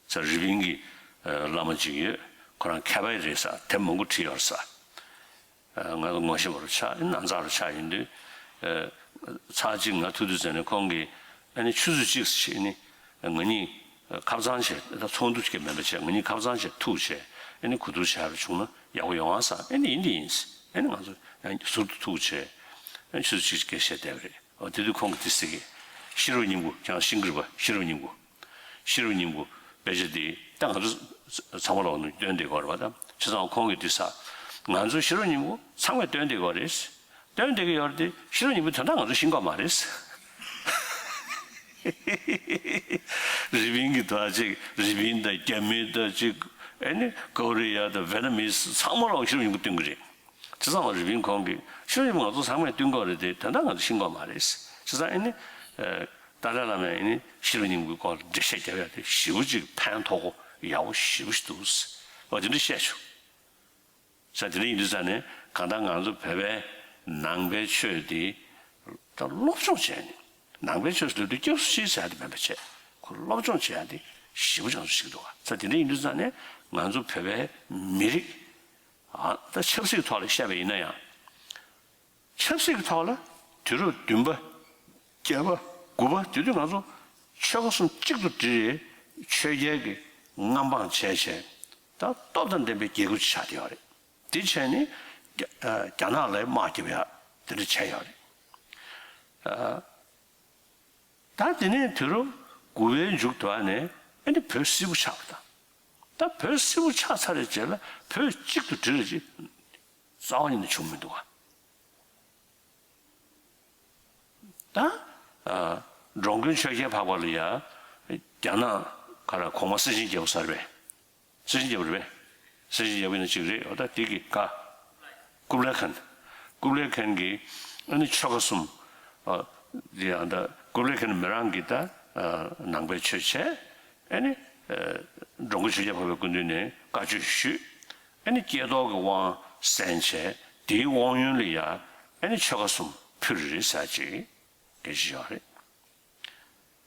ས་རི་པིན་གྱི་ཨ་བླ་མ་ཅིག་ཡོད། ཁོ་རང་མཁས་པ་རེད་ས། དེབ་མང་པོ་བྲིས་ཡོད་ས། ཨ་ང་ཚོ་ངོ་ཤེས་པ་རུ་ཆགས། ནང་ཚགས་རུ་ཆགས་ཡིན་དུས། ཨ་ཚར་གཅིག་ང་ཐུག་དུས་ཙམ་ནས་ཁོང་གིས་ཨ་ནི་ཆུ་ཚོད་གཅིག་ཙམ་ནི་ང་གཉིས་ཁ་བྱང་བྱས། ད་ཚོགས་འདུ་གཅིག་མིན་པ་བྱས། ང་གཉིས་ཁ་བྱང་བྱས་ཐུག་བྱས། ཨ་ནི་གོ་བསྡུར་བྱས་རུ་བྱུང་ན་ཡག་པོ་ཡོང་ཨ་ས། ཨ་ནི་ཡིན་དེ་ཡིན། ཨ་ནི་ང་ཚོ་ཡང་ཟུར་དུ་ཐུག་བྱས། ཨ་ནི་ཆུ་ཚོད་གཅིག་སྐད་བཤད་བསྡད་པ་རེད། འོ་དེ་དུས་ཁོང་གིས་དེ་ཟེར་གི། ཤེས་རབ་སྙིང་པོ། ཁྱེད་རང་ཤེས་ཀྱི་རེད་པ། ཤེས་རབ་སྙིང་པོ། ཤེས་རབ་སྙིང་པོ་དཔེ་ཆ་འདི་ད་ང་ཚོ་ཚང་མ་ལོག་ནས་སྟོན་བསྡད་ཀྱི་ཡོད་རེད་པ། ད་བྱས་ཙང་ཁོང་གིས་འདི་ཟེར། ང་ཚོ་ཤེས་རབ་སྙིང་པོ་ཚང་མས་སྟོན་བསྡད་ཀྱི་ཡོད་རེད། སྟོན་བསྡད་ཀྱི་ཡོད་རེད་དེ། ཤེས་རབ་སྙིང་པོའི་དོན་དག་ང་ཚོ་ཤེས་ཀྱི་ཡོད་མ་རེད། རི་པིན་གྱི་ད་ཅིག་རི་པིན་དང་རྒྱ་མི་དང་ཅིག་ཨ་ནི་ཀོ་རི་ཡ་དང་ཝེ་ཏ་ནམ་མི་ཚང་མ་ལོག་ཤེས་རབ་སྙིང་པོ་སྟོན་གྱི་རེད། བྱས་ཙང་རི་པིན་ཁོང་གིས་ཤེས་རབ་སྙིང་པོ་ང་ཚོ་ཚང་མས་སྟོན་གྱི་ཡོད་རེད་དེ། དོན་དག་ང་ཚོ་ཤེས་ཀྱི་ཡོད་མ་རེད། བྱས་ཙང་ཨ་ནི་ཨ་ཏཱ་ལའི་བླ་མས་ཨ་ནི་ཤེས་རབ་སྙིང་པོའི་སྐོར་ལ་འགྲེལ་བཤད་རྒྱབ་ཡ་དེ་ཞེ་པོ་ཅིག་ཕན་ཐོགས་པོ་ཡག་པོ་ཞེ་པོ་ཞིག་འདུག། འོ་དེ་འདྲ་བཤད་བྱུང་། ས་དེ་འདྲ་ཡིན་དུས་ཙང་ནས་གང་ལྟར་ང་ཚོ་བོད་པའི་ནང་པའི་ཆོས་འདི་ད་སློབ་སྦྱོང་བྱས་ནས། ནང་པའི་ཆོས་སུ་སླེབས་དུས་སྐྱབས་སུ་མཆི་ཟེར་ཡ་དེ་མིན་པ་བྱས། ཁོ་སློབ་སྦྱོང་བྱེད་ཡ་དེ་ཞེ་པོ་ཅིག་ང་ཚོ་ཞིག་འདུག་ག། ས་དེ་འདྲ་ཡིན་དུས་ཙང་ནས་ང་ཚོ་བོད་པའི་མི་རིགས། ཨ་ད་ཆབ་སྲིད་ཐོག་ལ་བཤད་པ་ཡིན་ན་ཡང་། ཆབ་སྲིད་ཀྱི་ཐོག་ལ་དུས་རབས་བདུན་པ། བརྒྱད་པ། དགུ་པ་དེ་དུས་ང་ཚོ་ཆོལ་ཁ་གསུམ་གཅིག་ཏུ་སྒྲིལ་རེ་ཆོས་རྒྱལ་གྱི་མངའ་འབངས་བྱས་བྱས། ད་སྟོབས་དང་ལྡན་པའི་རྒྱལ་ཁབ་ཅིག་ཆགས་བསྡད་ཡོད་རེད། དེ་བྱས་ནས་རྒྱ་ཨ་རྒྱ་ནག་ལ་དམག་རྒྱབ་ཡ་དེ་འདྲ་བྱས་ཡོད་རེད། ཨ་ད་དེ་ནས་དུས་རབས་དགུ་པའི་མཇུག་དེ་ནས་ཨ་ནི་བོད་སིལ་བུ་ཆགས་པ་དང་། ད་བོད་སིལ་བུ་ཆགས་ཚར་བའི་རྗེས་ལ་བོད་གཅིག་ཏུ་སྒྲིལ་རེ་ཅིག་རྩ་བ་ཉིད་ནས་བྱུང་མི་འདུག་བ། ད་ཨ་འགྲོ་མགོན་ཆོས་རྒྱལ་འཕགས་པ་ལ་ཡ་རྒྱ་ནག་ག་ར་གོང་མ་སེ་ཆེན་རྒྱལ་པོ་ཟེར་བས། སེ་ཆེན་རྒྱལ་པོ་རེད་པས། སེ་ཆེན་རྒྱལ་པོ་ཡིན་ན་གཅིག་རེད། འོ་ད་དེ་གི་ཀ་ཀུབ་ལའི་ཁན། ཀུབ་ལའི་ཁན་གྱིས་ཨ་ནི་ཆོལ་ཁ་གསུམ་ཨ་དེ་ཡང་ད་ཀུབ་ལའི་ཁན་མི་རང་གི་ད་ཨ་ནང་པའི་ཆོས་བྱས། ཨ་ནི་ཨ་འགྲོ་མགོན་ཆོས་རྒྱལ་འཕགས་པའི་སྐུ་མདུན་ནས་བཀའ་ཆོས་ཞུས། ཨ་ནི་ཀྱེ་རྡོར་གྱི་དབང་གསན་བྱས། དེའི་དབང་ཡོན་ལ་ཡ་ཨ་ནི་ཆོལ་ཁ་གསུམ་ཕུལ་རེད་ཟེར་ཅིག་སྐད་ཆ་ཡོད་རེད།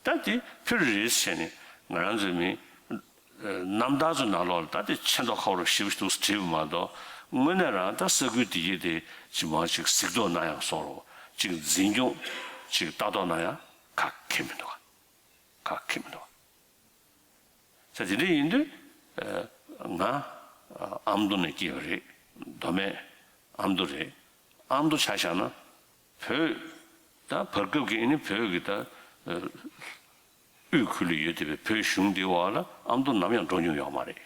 ད་དེ་ཕུལ་རེད་ཟེར་ནས་ང་རང་ཚོའི་མི་རྣམ་ཐར་ཚོའི་ནང་ལོགས་ལ་ད་དེ་ཆེ་མདོག་ཁ་པོ་ཞེ་པོ་ཞིག་འདུག་བྲིས་པ་མ་གཏོགས། དངོས་གནས་རང་ད་ས་ཁུལ་དེ་གྱད་དེ་ཅིག་མ་ཅིག་གཟིགས་རྟོག་གནང་ཡག་བཟོ་འདྲ་ཅིག་འཛིན་སྐྱོང་ཅིག་ལྟ་རྟོག་གནང་ཡག་ག་གེ་མི་འདུག་ག་གེ་མི་འདུག་ས་དེ་འདྲ་ཡིན་དུས་ང་ཨ་མདོ་ནས་སྐྱེས་པ་རེད། མདོ་སྨད་ཨ་མདོ་རེད། ཨ་མདོ་ཆ་བཞག་ན་བོད་ད་བར་སྐབས་ཀྱི་ཨ་ནི་བོད་ཀྱི་ད་དབུས་ཁུལ་ལ་ཡོད་བསྡད་པའི་བོད་གཞུང་འདིའི་འོག་ལ་ཨ་མདོ་ནམ་ཡང་འགྲོ་མྱོང་ཡོད་མ་རེད།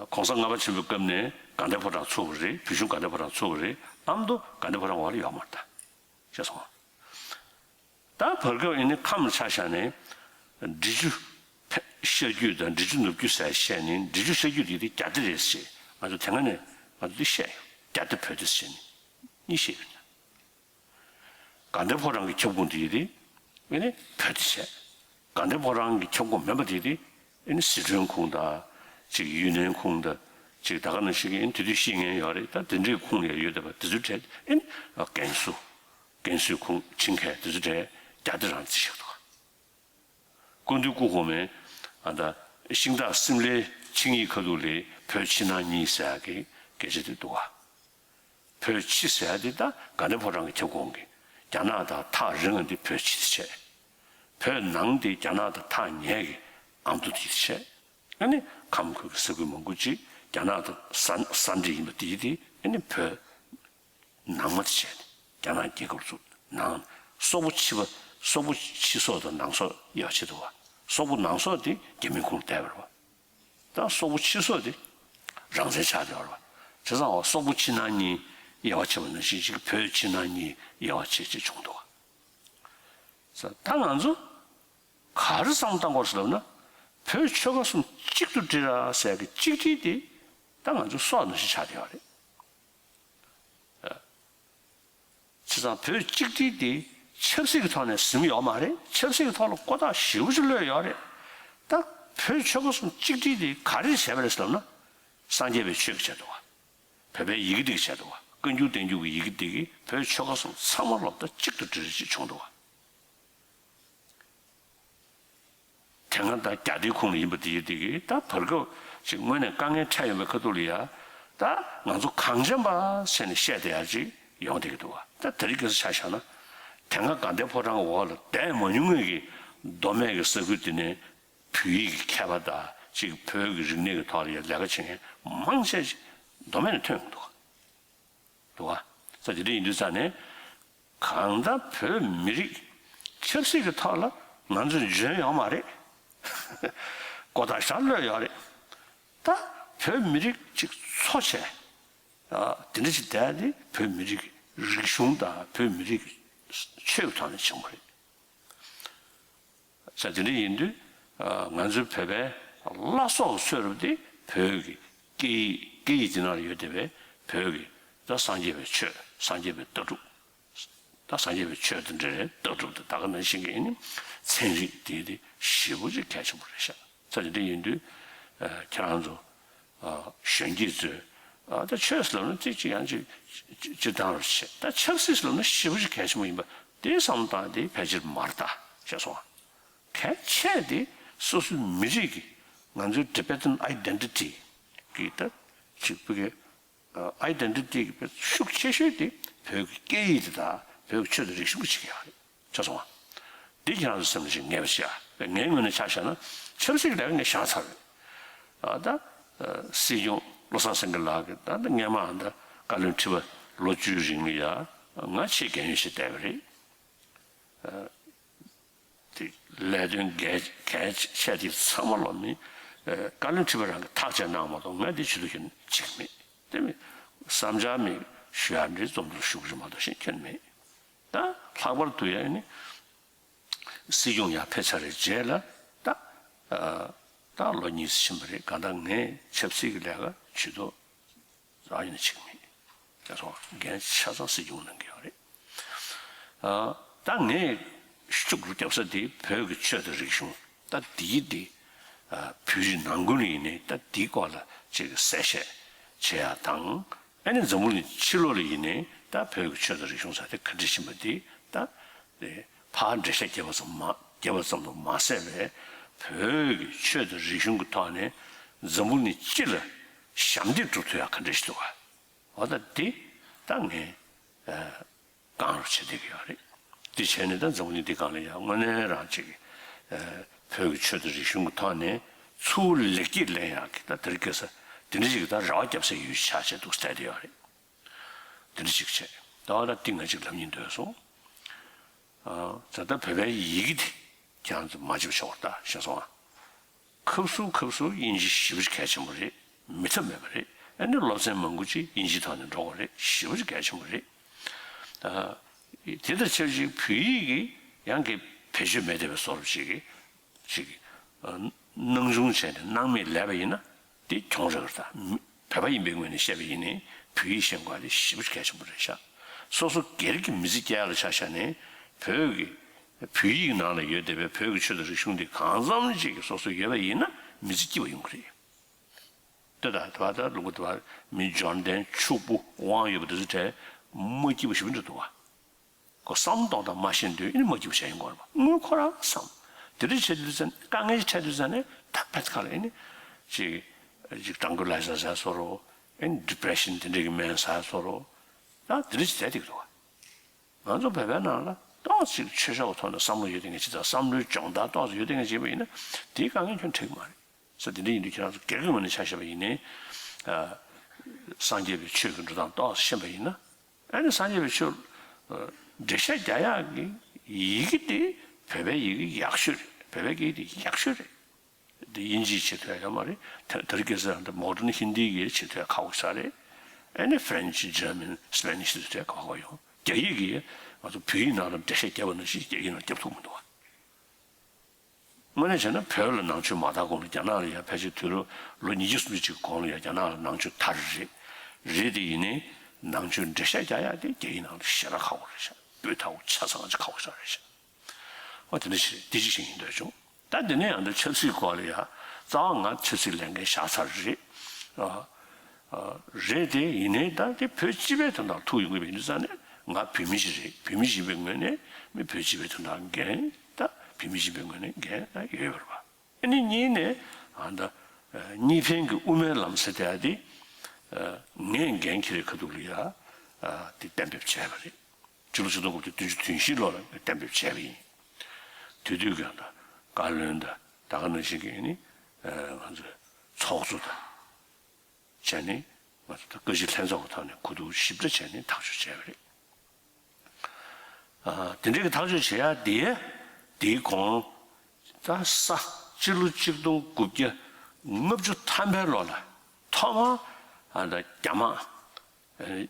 གོང་ས་ལྔ་པ་ཆེན་པོའི་སྐབས་ནས་དགའ་ལྡན་ཕོ་བྲང་ཚུགས་པ་རེད། བོད་གཞུང་དགའ་ལྡན་ཕོ་བྲང་ཚུགས་པ་རེད། ཨ་མདོ་དགའ་ལྡན་ཕོ་བྲང་འོག་ལ་ཡོད་མ་རེད་ད། ཤེས་སོང་ང་། ད་བར་སྐབས་ཨ་ནི་ཁམས་ཆ་བཞག་ནས་འབྲི་ཆུ་ཕ་ཤར་རྒྱུད་དང་འབྲི་ཆུ་ནུབ་རྒྱུད་ཟེར་བཤད་ནས། འབྲི་ཆུ་ཤར་རྒྱུད་དེ་དེ་རྒྱ་སྡེ་རེད་ཟེར། ང་ཚོ་དེ་སྔ་ནས་ང་ཚོ་འདི་བཤད་ཡོད། རྒྱ་སྡེ་བོད་སྡེ་ཟེར་ནས་གཉིས་བཤད་ཡོད། དགའ་ལྡན་ཕོ་བྲང་གི་ཁྱབ་ཁོངས་དེ་དེ་ཨ་ནི་བོད་སྡེ་བྱས། དགའ་ལྡན་ཕོ་བྲང་གི་ཁྱབ་ཁོངས་མིན་པ་དེ་དེ་ཨ་ནི་ཟི་ཁྲོན་ཁོངས་དང་ཅིག་ཡུན་ནན་ཁོངས་དང་ཅིག་ད་ག་ནང་བཞིན་གྱི་ཨ་ནི་དེ་དུས་ཤེས་མཁན་ཡོད་རེད། ད་དེ་འདྲའི་ཁོངས་ལ་ཡོད་བསྡད་པ་དེ་ཚོའི་གྲས་ཨ་ནི་ཀན་སུའུ། ཀན་སུའུ་ཁོངས་ཆིང་ཁའི་དེ་ཚོ་གྲས་རྒྱ་སྡེ་རང་བརྩི་བཞག་འདུག་སྐུ་མདུན་སྐུ་གོང་མས་ཨ་ད་ཤིང་སྟག་སིམ་ལའི་ཆིངས་ཡིག་ཁ་ཐུག་ལ་བོད་ཕྱི་ནང་གཉིས་ཟེར་ཡག་གི་སྐད་ཆ་དེ་འདུག་ག་བོད་ཕྱི་ཟེར་ཡག་དེ་ད་དགའ་ལྡན་ཕོ་བྲང་གི་ཁྱབ་ཁོངས་ཀྱི་རྒྱ་ནག་དང་ཐག་རིང་བ་དེ་བོད་ཕྱི་དེ་བྱས། བོད་ནང་དེ་རྒྱ་ནག་དང་ཐག་ཉེ་གི་ཨ་མདོ་དེ་བྱས། ཨ་ནི་ཁམས་ཁུལ་གྱི་ས་ཁུལ་མང་པོ་ཅིག་རྒྱ་ནག་དང་ས་ས་འདྲེས་ཡིན་པ་དེ་དེ་ཨ་ནི་བོད་ནང་མ་དེ་བྱས་ནས་རྒྱ་ནག་རྒྱལ་ཁབ་ཚོ་ནང་། སོག་པོ་ཕྱི་པ། སོག་པོ་ཕྱི་སོག་དང་ནང་སོག་དབྱེ་བ་ཕྱེ་འདུག་བ། སོག་པོ་ནང་སོག་དེ་རྒྱ་མིའི་ཁོངས་བསྡད་པ་རེད་བ། ད་སོག་པོ་ཕྱི་སོག་དེ་རང་བཙན་ཆགས་བསྡད་པ་རེད་བ། བྱས་ཙང་བ་སོག་པོ་ཕྱི་ནང་གཉིས་དབྱེ་བ་ཕྱེ་བ་ནང་བཞིན་ཅིག་བོད་ཕྱི་ནང་གཉིས་དབྱེ་བ་ཕྱེ་ཅིག་བྱུང་འདུག་བ། ད་ང་ཚོ་ག་རེ་བསམ་བློ་བཏང་དགོས་ཟེར་ལབ་ན། བོད་ཆོལ་ཁ་གསུམ་གཅིག་ཏུ་སྒྲིལ་ར་ཟེར་གི་གཅིག་སྒྲིལ་དེ་ད་ང་ཚོའི་སྲོག་ནང་བཞིན་ཆགས་བསྡད་ཡོད་རེད། བྱས་ཙང་བོད་གཅིག་སྒྲིལ་དེ་ཆབ་སྲིད་ཀྱི་ཐོག་ནས་ཟིན་ཡོད་མ་རེད། ཆབ་སྲིད་ཀྱི་ཐོག་ལ་ཀོ་ཐག་ཞེ་པོ་ཅིག་ལོས་ཡོད་རེད། ད་བོད་ཆོལ་ཁ་གསུམ་གཅིག་སྒྲིལ་དེ་ག་རེ་བྱས་པ་རེད་ཟེར་ལབ་ན། སངས་རྒྱས་པའི་ཆོས་ཀྱི་ཆེད་དུ་བ། བོད་པའི་ཡི་གེ་འདི་གི་ཆེད་དུ་བ། བཀའ་འགྱུར་བསྟན་འགྱུར་གྱི་ཡི་གེ་འདི་གིས་བོད་ཆོལ་ཁ་གསུམ་ཚང་མ་ལོབས་ད་གཅིག་ཏུ་སྒྲིལ་ཅིག་བྱུང་འདུག་བ། དེ་སྔ་ད་རྒྱ་སྡེའི་ཁོངས་ལ་ཡིན་པ་དེ་ཡིན་དེ་གི་ད་བར་སྐབས་ཅིག་དངོས་གནས་དཀའ་ངལ་འཕྲད་ཡོང་བའི་ཁ་ཐུག་ལ་ཡ། ད་ང་ཚོ་གངས་ཅན་པ་ཟེར་ནས་བཤད་བསྡད་ཡ་ཅིག་ཡོང་བསྡད་ཀྱི་འདུག་བ། ད་དེ་རིང་ཁ་སང་ཆ་བཞག་ན། དེ་སྔ་དགའ་ལྡན་ཕོ་བྲང་གི་འོག་ལ་བསྡད་མ་མྱོང་མཁན་གྱི་མདོ་སྨད་ཀྱི་ས་ཁུལ་དེ་ནས་བོད་ཡིག་གི་མཁས་པ་དང་ཅིག་བོད་ཀྱི་རིག་གནས་ཀྱི་ཐོག་ལ་ཡ་ལས་ཀ་བྱེད་མཁན་མང་ཆེ་ཅིག་མདོ་སྨད་ནས་ཐོན་ཡོང་གི་འདུག་བ། འདུག་བ། ས་དེ་འདྲ་ཡིན་དུས་ཙང་ནས། གང་ལྟར་བོད་མི་རིགས་ཆབ་སྲིད་ཀྱི་ཐོག་ལ་ང་ཚོ་འཇོན་ཡོད་མ་རེད། ཀོ་ཐག་ཞེ་པོ་ལོས་ཡོད་རེད། ད་བོད་མི་རིགས་ཅིག་འཚོ་བྱས། ཨ་དེ་འདྲ་ཅིག་བསྡད་དེ་བོད་མི་རིགས་རིག་གཞུང་དང་བོད་མི་རིགས་ཆོས་ཀྱི་ཐོག་ནས་བྱུང་བ་རེད། ས་དེ་འདྲ་ཡིན་དུས། ང་ཚོའི་བོད་པའི་བླ་སྲོག་གི་ཚོད་རུབ་དེ་བོད་ཀྱི་སྐད་ཡིག་སྐད་ཡིག་དེ་ནང་ལ་ཡོད་བསྡད་པའི་བོད་ཀྱི་ད་སངས་རྒྱས་པའི་ཆོས། སངས་རྒྱས་པའི་ལྟ་གྲུབ། ད་སངས་རྒྱས་པའི་ཆོས་དེ་འདྲ་རེད། ལྟ་གྲུབ་དེ་ད་ག་ནང་བཞིན་གྱི་ཨ་ནི་ཚན་རིག་དེ་དེ་ཞེ་པོ་ཅིག་གལ་ཆེན་པོ་རེད་ཤག་ས་དེ་འདྲ་ཡིན་དུས། ཁྱེད་རང་ཚོ། གཞོན་སྐྱེས་ཚོས། ད་ཆོས་ཟེར་ལབ་ན་ཅིག་ཅིག་ཡང་ཅིག་ཅིག་སྤྱིར་བཏང་རུ་བྱེད། ད་ཆབ་སྲིད་ཟེར་ལབ་ན་ཞེ་པོ་ཅིག་གལ་ཆེན་པོ་ཡིན་པ་དེ་བསམ་བློ་བཏང་དེ་ཕལ་ཆེར་མ་རེད་ད་ཤེས་སོང་ང་། གལ་ཆེ་དེ་སོ་སོའི་མི་རིགས་ཀྱི་ང་ཚོའི་Tibetan identity གི་ད་ཅིག་བོད་ཀྱི་identity གི་ཤུགས་ཆེ་ཤོས་དེ་བོད་ཀྱི་སྐད་ཡིག་དེ་དང་བོད་ཀྱི་ཆོས་དང་རིག་གཞུང་གི་ཆེད་ཀྱི་ཡག་རེད། ཆ་སོང་བ། འདི་ཁྱེད་རང་ཚོ་སེམས་ལ་ཞིག་ངེས་པ་ཞིག་ཨ། ངའི་ངོས་ནས་ཆ་བཞག་ན་ཆབ་སྲིད་ཀྱི་ལས་ཀ་ངས་བཞག་ཚར་བས། ཨ་ད། སྲིད་སྐྱོང་བློ་བཟང་སེང་གེ་ལགས་ཀྱིས་ད་ལྟ་སྔས་མ་ཨ་ད་བཀའ་བློན་ཁྲི་པ་ལོ་བཅུའི་རིང་ལ་ཡ་ང་ཆེས་རྒན་ཡོལ་ཞིག་བསྡད་པ་རེད། དེ་ལས་དོན་གལ་གལ་ཆེ་དེ་ཚང་མ་ལོ་མི་བཀའ་བློན་ཁྲི་པ་རང་གིས་ཐག་བཅད་གནང་མ་གཏོགས་ང་འདི་ཆེད་དུ་ཞིག་བྱེད་ཀྱི་མེད། དེ་མིན་ བསམ་འཆར་མེད་ཞུ་ཡག་འདྲའི་རྩོམ་འབྲིར་ཞུགས་ཀྱི་རེད་མ་གཏོགས་གཞན་ཁྱོན་མེད། ད་ལྷག་པར་དུ་ཡང་ནི་སྲིད་སྐྱོང་ཡར་ཕེབས་ཚར་བའི་རྗེས་ལ་ད་ད་ལོ་གཉིས་ཕྱིན་པ་རེད། གང་ལྟར་ངས་ཆབ་སྲིད་ཀྱི་ལས་ཀ་ཇུས་གཏོགས་རག་ཡོད་ན་ཆིག་མིན། ད་སོང་འགན་ཆ་ཚང་སྲིད་སྐྱོང་གནང་གི་ཡོད་རེད། ཨ། ད་ངས་ཤུགས་རྒྱབ་ས་དེ་བོད་ཀྱི་ཆོས་དང་རིག་གཞུང་ད་འདིའི་དེ། ཨ། བོད་རིགས་ནང་ཁུལ་ཡིན་ནའི་ད་འདིའི་སྐོར་ལ་ཅིག་གསལ་བཤད་བྱེད་ཡག་དང་། ཨ་ནི་འཛམ་བུ་གླིང་ཕྱི་ལོགས་ལ་ཡིན་ནའི་ད་བོད་ཀྱི་ཆོས་དང་རིག་གཞུང་ཟེར་དེ་ག་འདྲ་ཕྱིན་པ་དེ་ད་དེ་ཕར་འགྲེལ་བཤད་རྒྱབ་པ་ཙམ་མ་རྒྱབ་པ་ཙམ་དུ་མ་ཟད་པའི་བོད་ཀྱི་ཆོས་དང་རིག་གཞུང་གི་ཐོག་ནས་འཛམ་བུ་གླིང་སྤྱི་ལ་ཞབས་འདེགས་སྒྲུབ་ཐུབ་ཡག་ག་འདྲ་ཞིག་འདུག་ག་འོ་ད་འདི་ད་ངས་བཀང་རོགས་བྱེད་བསྡད་ཀྱི་ཡོད་རེད། འདི་བྱས་ནས་ད་འཛམ་བུ་གླིང་འདི་སྒང་ལ་ཡང་དངོས་གནས་རང་ཅིག་བོད་ཀྱི་ཆོས་དང་རིག་གཞུང་གི་ཐོག་ནས་ཚུར་ལེགས་སྐྱེས་ལེན་ཡག་གི་ད་དེ་རིང་ཁ་སང་དེ་འདྲ་ཞིག་གི་ད་རེ་བ་བརྒྱབ་སའི་ཡུལ་ཆགས་བྱས་འདུག་བསྡད་བསྡད་ཡོད་རེད། དེ་འདྲ་ཞིག་བྱས་ད་བ་ད་འདི་ང་ཅིག་ལབ་སྙིང་འདོད་སོང་། ད་ལྟ་བོད་པའི་ཡི་གེ་དེ་ཁྱེད་རང་ཚོ་མ་བརྗེད་པ་ཤོག་ད་ཤེས་སོང་ཨ། ཁབ་སུ་ཁབ་སུ་དབྱིན་ཇི་ཞེ་པོ་ཅིག་གལ་ཆེན་པོ་རེད། མི་ཐབས་མེད་པ་རེད། ཨ་ནི་སློབ་ཚན་མང་པོ་ཅིག་དབྱིན་ཇིའི་ཐོག་ནས་འགྲོ་དགོས་རེད། ཞེ་པོ་ཅིག་གལ་ཆེན་པོ་རེད། ཨ། དེ་དང་ཆབས་ཅིག་བོད་ཡིག་གི་ཡང་གི་བེད་སྤྱོད་མེད་བསྡད་པའི་བཟོ་འདྲ་ཅིག་གི་ཅིག་གི་ཨ། སྣང་ཆུང་བྱས་ནས་སྣང་མེད་ལས་པ་ཡིན་ན་དེ་གྱོང་རག་གི་རེད་ད། བོད་པ་ཡིན་པའི་ངོས་ནས་བཤད་པ་ཡིན་ནའི་བོད་ཡིག་ཤེས་དགོས་དེ་ཞེ་པོ་ཅིག་གལ་ཆེན་པོ་རེད་ཤག་སོ་སོ་སྒེར་གྱི་མི་ཚེ་སྐྱེལ་ཡག་ལ་ཆ་བཞག་ནས་བོད་ཀྱི་བོད་ཡིག་ནང་ལ་ཡོད་བསྡད་པའི་བོད་ཀྱི་ཆོས་དང་རིག་གཞུང་འདི་གང་འཚམ་ཅིག་གི་སོ་སོ་ཡོད་པ་ཡིན་ན་མི་ཚེ་སྐྱིད་པ་ཡོང་གི་རེད། ལྟོས་དང་དེ་བ་ད་ལུང་པ་དེ་བ་མི་འབྱོར་ལྡན་ཕྱུག་པོ་དབང་ཡོད་པ་དེ་ཚོ་གྲས་མ་སྐྱིད་པ་ཞེ་པོ་འདྲ་འདུག་བ། ཁོ་བསམ་གཏོང་དང་མ་ཤེས་དུས་ཨེ་ནི་མ་སྐྱིད་པ་བྱས་ཡོང་གི་རེད་པ། དངུལ་ཁོ་རང་བསམ། དེ་འདྲ་བྱེད་དུས་ཙང་དཀའ་ངལ་ཅིག་འཕྲད་དུས་ཙང་ནས་ད་ཕེད་ཁ་ལ་ཨེ་ནི་ཅིག་ཅིག་ཊང་ཀུ་ལའི་ཛར་ཟ་སོ་རོ། ཨེ་ནི་ཌི་པི་རེ་ཤན་དེ་འདྲ་གི་སྨན་ཟ་སོ་རོ། ད་དེ་འདྲ་ཅིག་བསྡད་བསྡད་ཀྱི་འདུག་བ། ང་ཚོ་བོད་པའི་ནང་ལ་ཏོག་ཙམ་ཆོས་ཕྱོགས་ཀྱི་ཐོག་ནས་བསམ་བློ་ཡོད་བསྡད་མཁན་ཅིག་དང་བསམ་བློའི་སྦྱོང་བརྡར་ཏོག་ཙམ་ཡོད་བསྡད་མཁན་ཅིག་ཡིན་པ་ཡིན་ན་དེའི་དཀའ་ངལ་ཁྱོན་འཕྲད་ཀྱི་མ་རེད། ས་དེ་འདྲ་ཡིན་དུས་ཁྱེད་རང་ཚོ་སྒེར་གྱི་ངོས་ནས་ཆ་བཞག་པ་ཡིན་ནའི། ཨ། སངས་རྒྱས་པའི་ཆོས་ཀྱི་འགྲོ་སྟངས་ཏོག་ཙམ་ཤེས་པ་ཡིན་ན། ཨ་ནི་སངས་རྒྱས་པའི་ཆོས་འགྲེལ་བཤད་རྒྱག་ཡག་གི་ཡི་གེ་དེ་བོད་པའི་ཡི་གེ་ཡག་ཤོས་རེད། བོད་པའི་སྐད་ཡིག་དེ་ཡག་ཤོས་རེད། དེ་དབྱིན་ཇིའི་བྱེད་ཐུབ་ཡག་ཡོད་མ་རེད། དེ་དེ་རིང་ཁ་སང་འདི་མོ་ཌན་ཧིན་དི་གི་བྱེད་ཐུབ་ཡག་ཁག་པོ་ཞིག་རེད། ཨ་ནི་ཕ་རན་ཆི་ཇར་མན་སི་པེ་ནིཤ་དེ་ཚོ་ཁག་པོ་ཡོང་། རྒྱ་ཡིག་གིས་ང་ཚོ་བོད་ཡིག་ནང་ལ་འགྲེལ་བཤད་བརྒྱབ་པ་ནང་བཞིན་རྒྱ་ཡིག་ནང་བརྒྱབ་ཐུབ་མི་འདུག་བ། དངོས་གནས་བྱས་ན་བོད་ལ་ནང་ཆོས་མ་དར་གོང་ལ་རྒྱ་ནག་ལ་ཡང་ཕལ་ཆེར་དུས་རབས་ལོ་ཉིས་བརྒྱ་སུམ་ཅུ་ཅིག་གོང་ལ་ཡང་རྒྱ་ནག་ལ་ནང་ཆོས་དར་རེད། རེད་དེ་ཡིན་ནའི་ནང་ཆོས་འགྲེལ་བཤད་རྒྱག་ཡག་དེ་རྒྱ་ཡིག་ནང་ལ་ཞེ་དྲག་ཁག་པོ་རེད་ཤག་སྤུས་དག་པོ་ཆ་ཚང་ཅིག་ཁག་པོ་ཞིག་རེད་ཤག་འོ་དེ་འདྲ་ཞིག་རེད། དེ་གཅིག་བཤད་སྙིང་འདོད་བྱུང་། ད་དེ་ནས་ཡང་ད་ཆབ་སྲིད་སྐོར་ལ་ཡང་རྩ་བ་ང་ཆབ་སྲིད་ལས་འགན་བཞག་ཚར་རེད། ཨ། ཨ། རེད་དེ་ཡིན་ནའི་ད་དེ་བོད་སྤྱི་པའི་དོན་དག་ཐུག་ཡོང་གི་ཡིན་དུས་ཙང་ནས་ང་བོད་མི་ཞིག་རེད། བོད་མི་ཞིག་ཡིན་པའི་ངོས་ནས་མི་བོད་སྤྱི་པའི་དོན་དག་འགན་ད་བོད་མི་ཞིག་ཡིན་པའི་ངོས་ནས་འགན་ད་ཡོད་པ་རེད་པ། ཨ་ནི་གཉིས་ནས་ཨ་ད་གཉིས་ཕན་གྱི་དབུ་མའི་ལམ་ཟེར་དེ་ཨ་དེ་ངས་འགན་འཁྱེར་བའི་ཁ་ཐུག་ལ་ཡ་ཨ་དེ་གཏན་འབེབས་བྱས་པ་རེད། ཕྱི་ལོ་ཆིག་སྟོང་དགུ་བརྒྱ་བདུན་ཅུ་དོན་བཞིའི་ལོ་ལ་གཏན་འབེབས་བྱས་པ་ཡིན། དེ་དུས་ཀྱང་ད་བཀའ་བློན་དང་ད་ག་ནང་བཞིན་གྱི་ནི་ང་ཚོའི་ཚོགས་གཙོ་དང་བྱས་ནས་ང་ཚོ་ད་བཀའ་སྤྱི་ལྷན་ཚོགས་ཀྱི་ཐོག་ནས་གོ་བསྡུར་ཞིབ་ཕྲ་བྱས་ནས་ཐག་གཅོད་བྱས་པ་རེད། ཨ། དེ་འདྲའི་གི་ཐག་གཅོད་བྱེད་ཡ་དེ་དེའི་གོང་ད་ས་སྤྱི་ལོ་ཆིག་སྟོང་དགུ་བརྒྱ་ལྔ་བཅུ་ཐམ་པའི་ལོ་ལ་ཐོག་མར་ཨ་ད་རྒྱ་དམག་ཨ།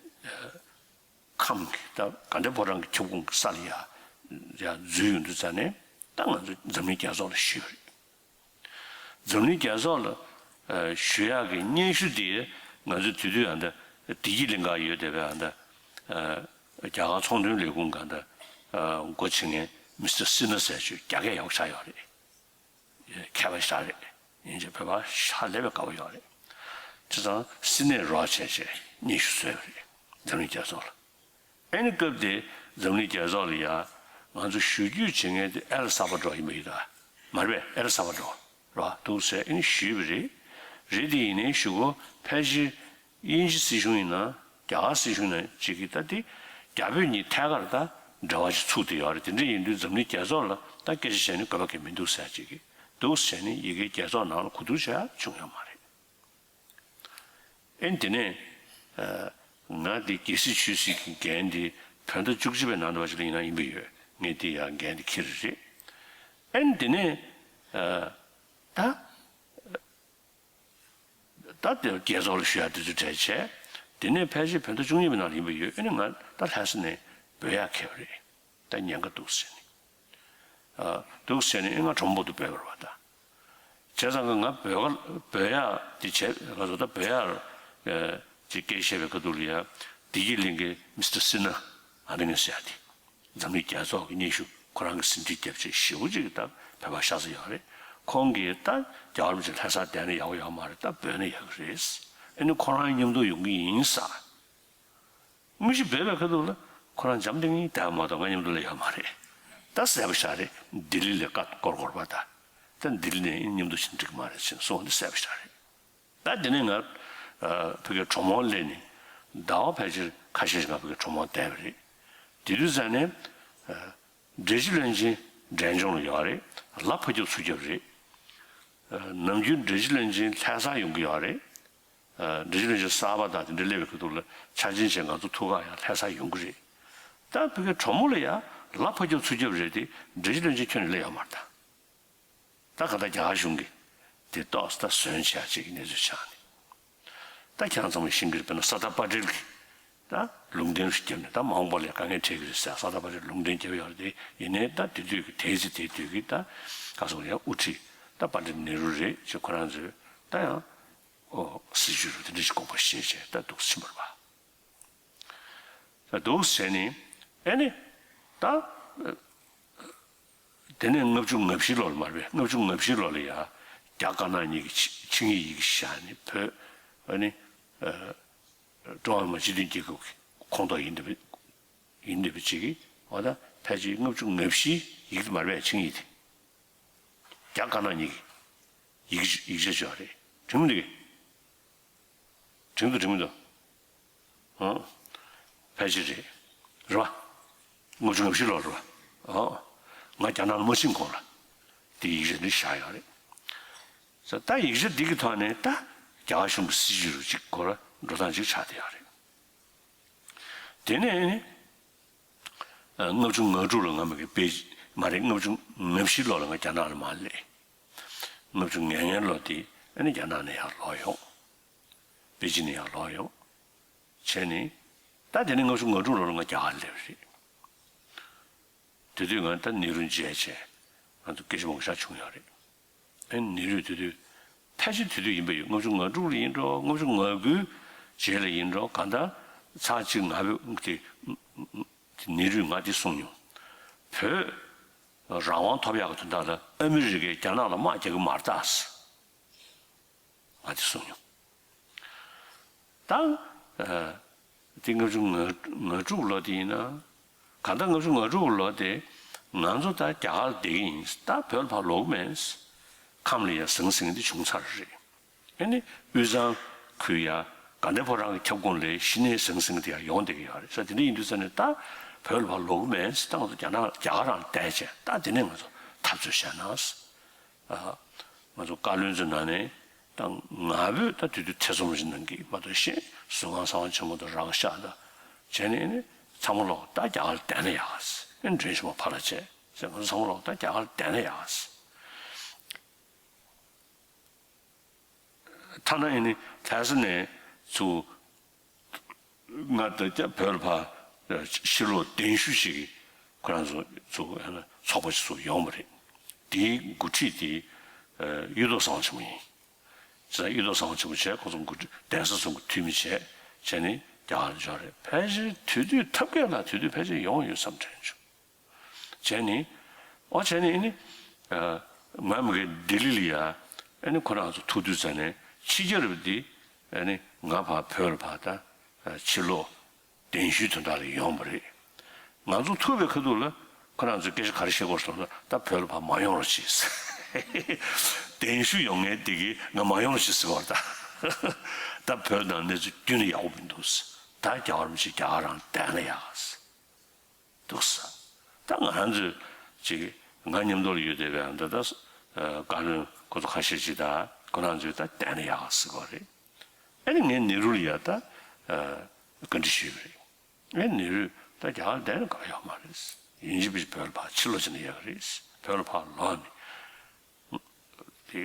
ཁམས་ཀྱི་ད་དགའ་ལྡན་ཕོ་བྲང་གི་ཁྱབ་ཁོངས་ཀྱི་ས་ལ་ཡ་ཡ་འཛུལ་ཡོང་དུས་ཙང་ནས་ད་ང་ཚོ་འཛམ་གླིང་རྒྱལ་ཚོགས་ལ་ཞུས་པ་རེད། འཛམ་གླིང་རྒྱལ་ཚོགས་ལ་ཨ་ཞུ་ཡག་གི་སྙན་ཞུ་དེ་ང་ཚོ་དེ་དུས་ཡང་ད་བདེ་སྐྱིད་གླིང་ག་ཡོད་བསྡད་པའི་ཨ་ད་ཨ་རྒྱ་གར་ཚོང་དོན་ལས་ཁུངས་ག་ད་ཨ་འགོ་ཁྲིད་མཁན་མི་སི་ཊར་སི་ནྷ་ཟེར་ཅིག་རྒྱ་སྐད་ཡག་པོ་ཤར་ཡོད་རེད། མཁས་པ་ཞིག་རེད། ཡིན་གཅིག་བོད་པ་ཧ་ལས་པའི་དགའ་པོ་ཡོད་རེད། བྱས་ཙང་སི་ནེ་རོགས་བྱས་བྱས་སྙན་ཞུ་བཟོས་པ་རེད། འཛམ་གླིང་རྒྱལ་ཚོགས་ལ། ཨེ་ནི་སྐབས་དེ་འཛམ་གླིང་རྒྱལ་ཚོགས་ལ་ཡ་ང་ཚོ་ཞུ་རྒྱུ་བྱེད་མཁན་དེ་ཨེལ་ས་བ་ཌོར་ཡིན་པ་ཡིན་ད། མ་རེད་པས། ཨེལ་ས་བ་ཌོར་རོ་འདུག་ཟེར་ཨེ་ནི་ཞུས་པ་རེད། རེད་དེ་ཡིན་ནའི་ཞུ་སྒོ་ཕལ་ཆེར་དབྱིན་ཇི་སྲིད་གཞུང་ཡིན་ན་རྒྱ་གར་སྲིད་གཞུང་ཡིན་ན་ཅིག་གིས་ད་དེ་རྒྱ་བོད་གཉིས་ཐད་ཀར་ད་འབྲེལ་བ་ཞིག་ཚུགས་བསྡད་ཡོད་རེད། དེ་འདྲ་ཡིན་དུས་འཛམ་གླིང་རྒྱལ་ཚོགས་ལ་ད་སྐད་ཆ་བཤད་ནས་དགོས་པ་གང་མི་འདུག་ཟེར་ཅིག་གིས་འདུག་ཟེར་ནས་ཡི་གེ་རྒྱལ་ཚོགས་ནང་ལ་གོ་བསྡུར་བྱས་བྱུང་ཡོད་མ་རེད། ཨེ་དེ་ནས་ཨ་ང་དེ་རྒྱལ་སྲིད་ཆོས་སྲིད་ཀྱི་འགན་དེ་བོད་ཟླ་བཅུ་གཅིག་པའི་ནང་དུ་བ་ཞིག་ལ་ཡིན་ན་ཡིན་པ་ཡོད། ངས་དེ་ཡང་འགན་དེ་འཁྱེར་རེད། ཨེ་དེ་ནས་ཨ་ད། ད་དེ་རྒྱལ་ཚོགས་ལ་ཞུ་ཡག་དེ་ཚོ་གྲས་བྱས། དེ་ནས་ཕལ་ཆེར་བོད་ཟླ་བཅུ་གཉིས་པའི་ནང་ལ་ཡིན་པ་ཡོད། ཨ་ནི་ང་ད་ལྷ་ས་ནས་བོད་ཡར་འཁེལ་བ་རེད། ད་ཉེན་ཁ་འདུག་ཟེར་ནས། ཨ། འདུག་ཟེར་ནས་ཨ་ནི་ང་གྲོ་མོ་བོ་དུ་བོད་པར་བ་ད། བྱས་ཙང་ང་བོད་ཁ་བོད་ཡར་དེ་བྱས་ང་ཚོ་ད་བོད་ཡར་ཨ་ཅིག་སྐད་བཤད་པའི་ཁ་ཐུག་ལ་ཡ་བདེ་སྐྱིད་གླིང་གི་མི་སི་ཊར་སི་ན་ཨ་ནི་ངས་ཟེར་ཡ་དེ། འཛམ་གླིང་རྒྱལ་ཚོགས་ཀྱི་སྙན་ཞུ་ཁོ་རང་གི་ཟིན་བྲིས་རྒྱབ་བྱས་ཞེ་པོ་ཅིག་ད་བོད་པ་ཤ་ཚ་ཡོད་རེད། ཁོང་གིས་ད་རྒྱལ་བ་རིན་པོ་ཆེ་ལྷ་སར་བསྡད་ན་ཡག་པོ་ཡོད་མ་རེད། ད་བོད་ན་ཡག་གི་རེད། ཨ་ནི་ཁོ་རང་མཉམ་དུ་ཡོང་གི་ཡིན་ས། དངོས་གཞི་བོད་པའི་ཁ་ཐུག་ལ་ཁོ་རང་འཇམ་ཐིང་ཐིང་བསྡད་མ་གཏོགས་ང་མཉམ་དུ་སླེབས་ཡོད་མ་རེད། ད་ཟེར་བ་ཤ་རེད། ལྡི་ལི་ལ་ཀ་སྐོར་སྐོར་བ་ད། ད་ལྡི་ལི་ནས་མཉམ་དུ་ཕྱིན་འགྲིག་མ་རེད་ཟེར་གསུངས་ཏེ་ཟེར་བ་ཤ་རེད། ད་དེ་ནས་ང་ཨ་ཕ་གིར་གྲོ་མོར་སླེབས་ནས་ཟླ་བ་ཕལ་ཆེར་ཁ་ཤས་ཤིག་ང་ཕ་གིར་གྲོ་མོར་བསྡད་པ་རེད། དེ་དུས་ཙམ་ནས་ཨ་འབྲས་སྤྱི་བློན་ཆེན་འབྲས་ལྗོངས་ལ་ཡོད་རེད། ལ་ཕ་རྒྱུག་ཚུར་རྒྱབ་རེད། ཨ་ནམ་རྒྱུན་འབྲས་སྤྱི་བློན་ཆེན་ལྷ་སར་ཡོང་གི་ཡོད་རེད། ཨ་འབྲས་སྤྱི་བློན་ཆེན་གསར་པ་དང་དེ་འདྲ་སླེབས་པའི་ཁ་ཐུག་ལ་ཆ་འཇིན་བྱས་ང་ཚོ་ཐུག་ག་ཡང་ལྷ་སར་ཡོང་གི་རེད། ད་ཕ་གིར་གྲོ་མོ་ལ་ཡང་ལ་ཕ་རྒྱུག་ཚུར་རྒྱབ་རེད་དེ། འབྲས་སྤྱི་བློན་ཆེན་ཁྱོན་ནས་སླེབས་ཡོད་མ་རེད་ད། ད་ག་ད་རྒྱ་གར་གཞུང་གིས་དེ་ཏོག་ཙམ་ད་ཟོན་བྱས་ཅིག་གནས་ཚུལ་ཆགས་ནས། ད་ཁྱེད་རང་ཚང་མས་ཤེས་ཀྱི་རེད། དཔེར་ན་ས་ཏཱ་པ་ཏེལ་གྱིས་ད་ལུང་བསྟན་ཞིག་བརྒྱབ་ནས། ད་མ་འོངས་པ་ལ་དཀའ་ངལ་འཕྲད་ཀྱི་རེད་ཟེར་ས་ཏཱ་པ་ཏེལ་ལུང་བསྟན་བརྒྱབ་ཡོད་རེད། ཡིན་ནའི་ད་དེ་དུས་ཀྱི་དེའི་ཚེ་དེ་དུས་ཀྱི་ད་ག་སོང་ཡང་དབུ་ཁྲིད་ད་པ་ཏེལ་ནེ་རུ་རེད་ཅེས་ཁོ་རང་ཚོས་ད་ཡང་ཨོ་སྲིད་བྱུས་རུ་དེ་འདྲ་ཞིག་དགོངས་པ་བཞེས་བྱས་ད་འདུག་ཕྱིན་པ་རེད་པ། འདུག་ཟེར་ནས་ཨེ་ནི་ད། དེ་ནས་ལྔ་བཅུ་ང་བཞི་ལོ་ལ་མ་རེད་པས། ལྔ་བཅུ་ང་བཞི་ལོ་ལ་ཡ་རྒྱ་དཀར་ནག་གཉིས་ཀྱི་ཆིངས་ཡིག་བཞག་ནས་བོད་ཨ་ནི་ཀྲུང་ཧྭ་མི་དམངས་སྤྱི་མཐུན་རྒྱལ་ཁབ་ཀྱི་ཁོངས་གཏོགས་ཡིན་འདོད་པའི་ཡིན་འདོད་པའི་ཅིག་གིས་འོ་ད་ཕལ་ཆེར་ལྔ་བཅུ་ང་བཞི་ཡིག་དེ་མ་རེད་པས། ཆིངས་ཡིག་དེ་རྒྱ་དཀར་ནག་གཉིས་ཀྱི་ཡིག་ཡིག་ཆ་ཅིག་ཡོད་རེད། དྲན་མི་འདུག་གས། དྲན་འདུག་དྲན་མི་འདུག་ཨང་། ཕལ་ཆེར་རེད། རེད་པ། ལྔ་བཅུ་ང་བཞི་ལོ་རེད་པ། ཨང་། ང་རྒྱ་ནག་ལ་མ་ཕྱིན་གོང་ལ་དེ་ཡིག་ཆ་འདི་བཞག་ཡོད་རེད། ས་ད་ཡིག་ཆ་འདི་གི་ཐོག་ནས་ད་རྒྱ་གར་གཞུང་གི་སྲིད་བྱུས་རུ་ཅིག་སྐོར་འགྲོ་སྟངས་ཅིག་ཆགས་བསྡད་ཡོད་རེད། དེ་ནས་ཨ་ལྔ་བཅུ་ང་དྲུག་ལོ་ང་མ་གི་པེ་མ་རེད། ལྔ་བཅུ་ང་བཞི་ལོ་ལ་ང་རྒྱ་ནག་ལ་མར་སླེབས། ལྔ་བཅུ་ང་ལྔ་ལོ་དེ་ཨ་ནི་རྒྱ་ནག་ནས་ཡར་ལོག་ཡོང་། པེ་ཅིན་ནས་ཡར་ལོག་ཡོང་བྱས་ནས། ད་དེ་ནས་ལྔ་བཅུ་ང་དྲུག་ལོ་ལ་ང་རྒྱ་གར་སླེབས་རེད། དེ་དུས་ང་ད་ནེ་རུ་མཇལ་བྱས་ང་ཚོ་སྐད་ཆ་མང་པོ་ཞིག་བྱུང་ཡོད་རེད། ཨ་ནི་ནེ་རུས་དེ་དུས་ཕལ་ཆེར་དེ་དུས་ཡིན་པ་ཡོད། ལྔ་བཅུ་ང་དྲུག་ལ་ཡིན་འགྲོ། ལྔ་བཅུ་ང་དགུའི་རྗེས་ལ་ཡིན་འགྲོ། གང་ལྟར་ཚར་གཅིག་ང་བོད་དེ་ནེ་རུས་ང་དེ་གསུངས་མྱོང་། བོད་རང་དབང་ཐོབ་ཡག་གི་དོན་དག་ལ་ཨ་མི་རི་ཀས་རྒྱ་ནག་ལ་དམག་རྒྱག་གི་མ་རེད་ད། ང་དེ་གསུངས་མྱོང་། ད་ཨ་དེ་ལྔ་བཅུ་ང་དྲུག་ལོ་དེ་ཡིན་ན། གང་ལྟར་ལྔ་བཅུ་ང་དྲུག་ལོ་དེ་ང་ཚོ་ད་རྒྱ་གར་བསྡད་ཀྱི་ཡིན། ད་བོད་ལ་ཕར་ལོག་གི་མེད། ཁམས་ལ་ཡ་ཟང་ཟིང་དེ་བྱུང་ཚར་རེད། ཨ་ནི་དབུས་གཙང་ཁུལ་ཡ་དགའ་ལྡན་ཕོ་བྲང་གི་ཁྱབ་ཁོངས་ལ་གཞི་ནས་ཟང་ཟིང་དེ་ཡ་ཡོང་བསྡད་ཀྱི་ཡོད་རེད་ས། དེ་འདྲ་ཡིན་དུས་ཙ་ནས་ད་བོད་ལ་ཕར་ལོག་གི་མེད། ད་ང་ཚོ་རྒྱ་ནག་རྒྱ་གར་རང་བསྡད་བྱས་ད་དེ་ནས་ང་ཚོ་འཐབ་རྩོད་བྱས་ན། ཨ། ང་ཚོ་བཀའ་བློན་ཚོའི་ནང་ནས་ད་ང་བོས་ད་དུས་དུས་ཐེ་ཚོམ་ཞིག་གནང་གི་མ་གཏོགས་གཞན་ཟུར་ཁང་ས་དབང་ཆེན་མོ་དང་རང་ཤག་དང་བྱས་ནས་ནི་ཚང་མ་ལོག་ད་རྒྱ་གར་བསྡད་ན་ཡག་ཟེར། ཨེ་མགྲོན་ཆེན་མོ་ཕར་ལ་བྱས་ཟེར། ང་ཚོ་ཚང་མ་ལོག་ད་རྒྱ་གར་བསྡད་ན་ཡག་ཟེར། ཐ་ན་ཨེ་ནི་ལྷ་ས་ནས་ཚུར་ང་ད་ཀྱ་བོད་ལ་ཕར་ཕྱིར་ལོག་གདན་ཞུ་ཞིག་ཁོ་རང་ཚོ་ཚོ་ཚོགས་པ་ཞིག་ཚུར་ཡོང་བ་རེད། དེའི་འགོ་ཁྲིད་དེ་གཡུ་ཐོག་ས་དབང་ཆེན་མོ་ཡིན། ཅེས་གཡུ་ཐོག་ས་དབང་ཆེན་མོ་བྱས། ཁོ་ཚོ་འགོ་ཁྲིད་གདན་ས་ཚོ་གི་འཐུས་མི་བྱས་བྱས་ནས་རྒྱ་གར་འབྱོར་རེད། ཕལ་ཆེར་དུས་དུས་ཐབས་མཁས་ལ་དུས་དུས་ཕལ་ཆེར་ཡོང་ཡོད་བསམ་དྲན་བྱུང་། བྱས་ནས། ཨོ་བྱས་ནས་ཨ་ནི། ཨ་ང་མི་གི་ལྡི་ལི་ལ་ཡ། ཨ་ནི་ཁོ་རང་ཚོ་ཐུག་དུས་ཙ་ནས་ཕྱི་རྒྱལ་རབས་འདི། ཨ་ནི་ང་ཕར་བོད་ལ་ཕར་ད་ཕྱིར་ལོག་གདན་ཞུའི་དོན་དག་ལ་ཡོང་བ་རེད། ང་ཚོ་ཐུག་པའི་ཁ་ཐུག་ལ་ཁོ་རང་ཚོས་སྐད་ཆ་ག་རེ་བཤད་དགོས་སོང་ན། ད་བོད་ལ་ཕར་མ་ཡོང་རོགས་བྱེད་ཟེར། གདན་ཞུ་ཡོང་མཁན་དེ་གིས་ང་མ་ཡོང་རོགས་བྱེད་ཟེར་བ་རེད་ད། ད་བོད་ནང་གནས་ཚུལ་ཁྱོན་ནས་ཡག་པོ་མི་འདུག་ཟེར། ད་རྒྱལ་བ་རིན་པོ་ཆེ་རྒྱ་གར་རང་བསྡད་ན་ཡག་ཟེར། འདུག་ས། ད་ང་རང་ཚོས་ཅིག་ང་མཉམ་དུ་ལ་ཡོད་བསྡད་པའི་ཨ་མདའ་ད་བཀའ་བློན་ཁོ་ཚོ་ཁ་ཤས་ཅིག་ད་ཁོ་རང་ཚོས་ད་བསྡད་ན་ཡག་ཟེར་གོ་རེད། ཨ་ནི་ངས་ནེ་རུ་ལ་ཡ་ད་བཀའ་འདྲི་ཞུས་པ་རེད། ངས་ནེ་རུས་ད་རྒྱ་གར་བསྡད་ན་དགའ་ཡོད་མ་རེད། ཡིན་གཅིག་མིན་གཅིག་བོད་ལ་ཕར་ཕྱིར་ལོག་བྱས་ན་ཡག་གི་རེད། བོད་ལ་ཕར་ལོག་ནས། དེ་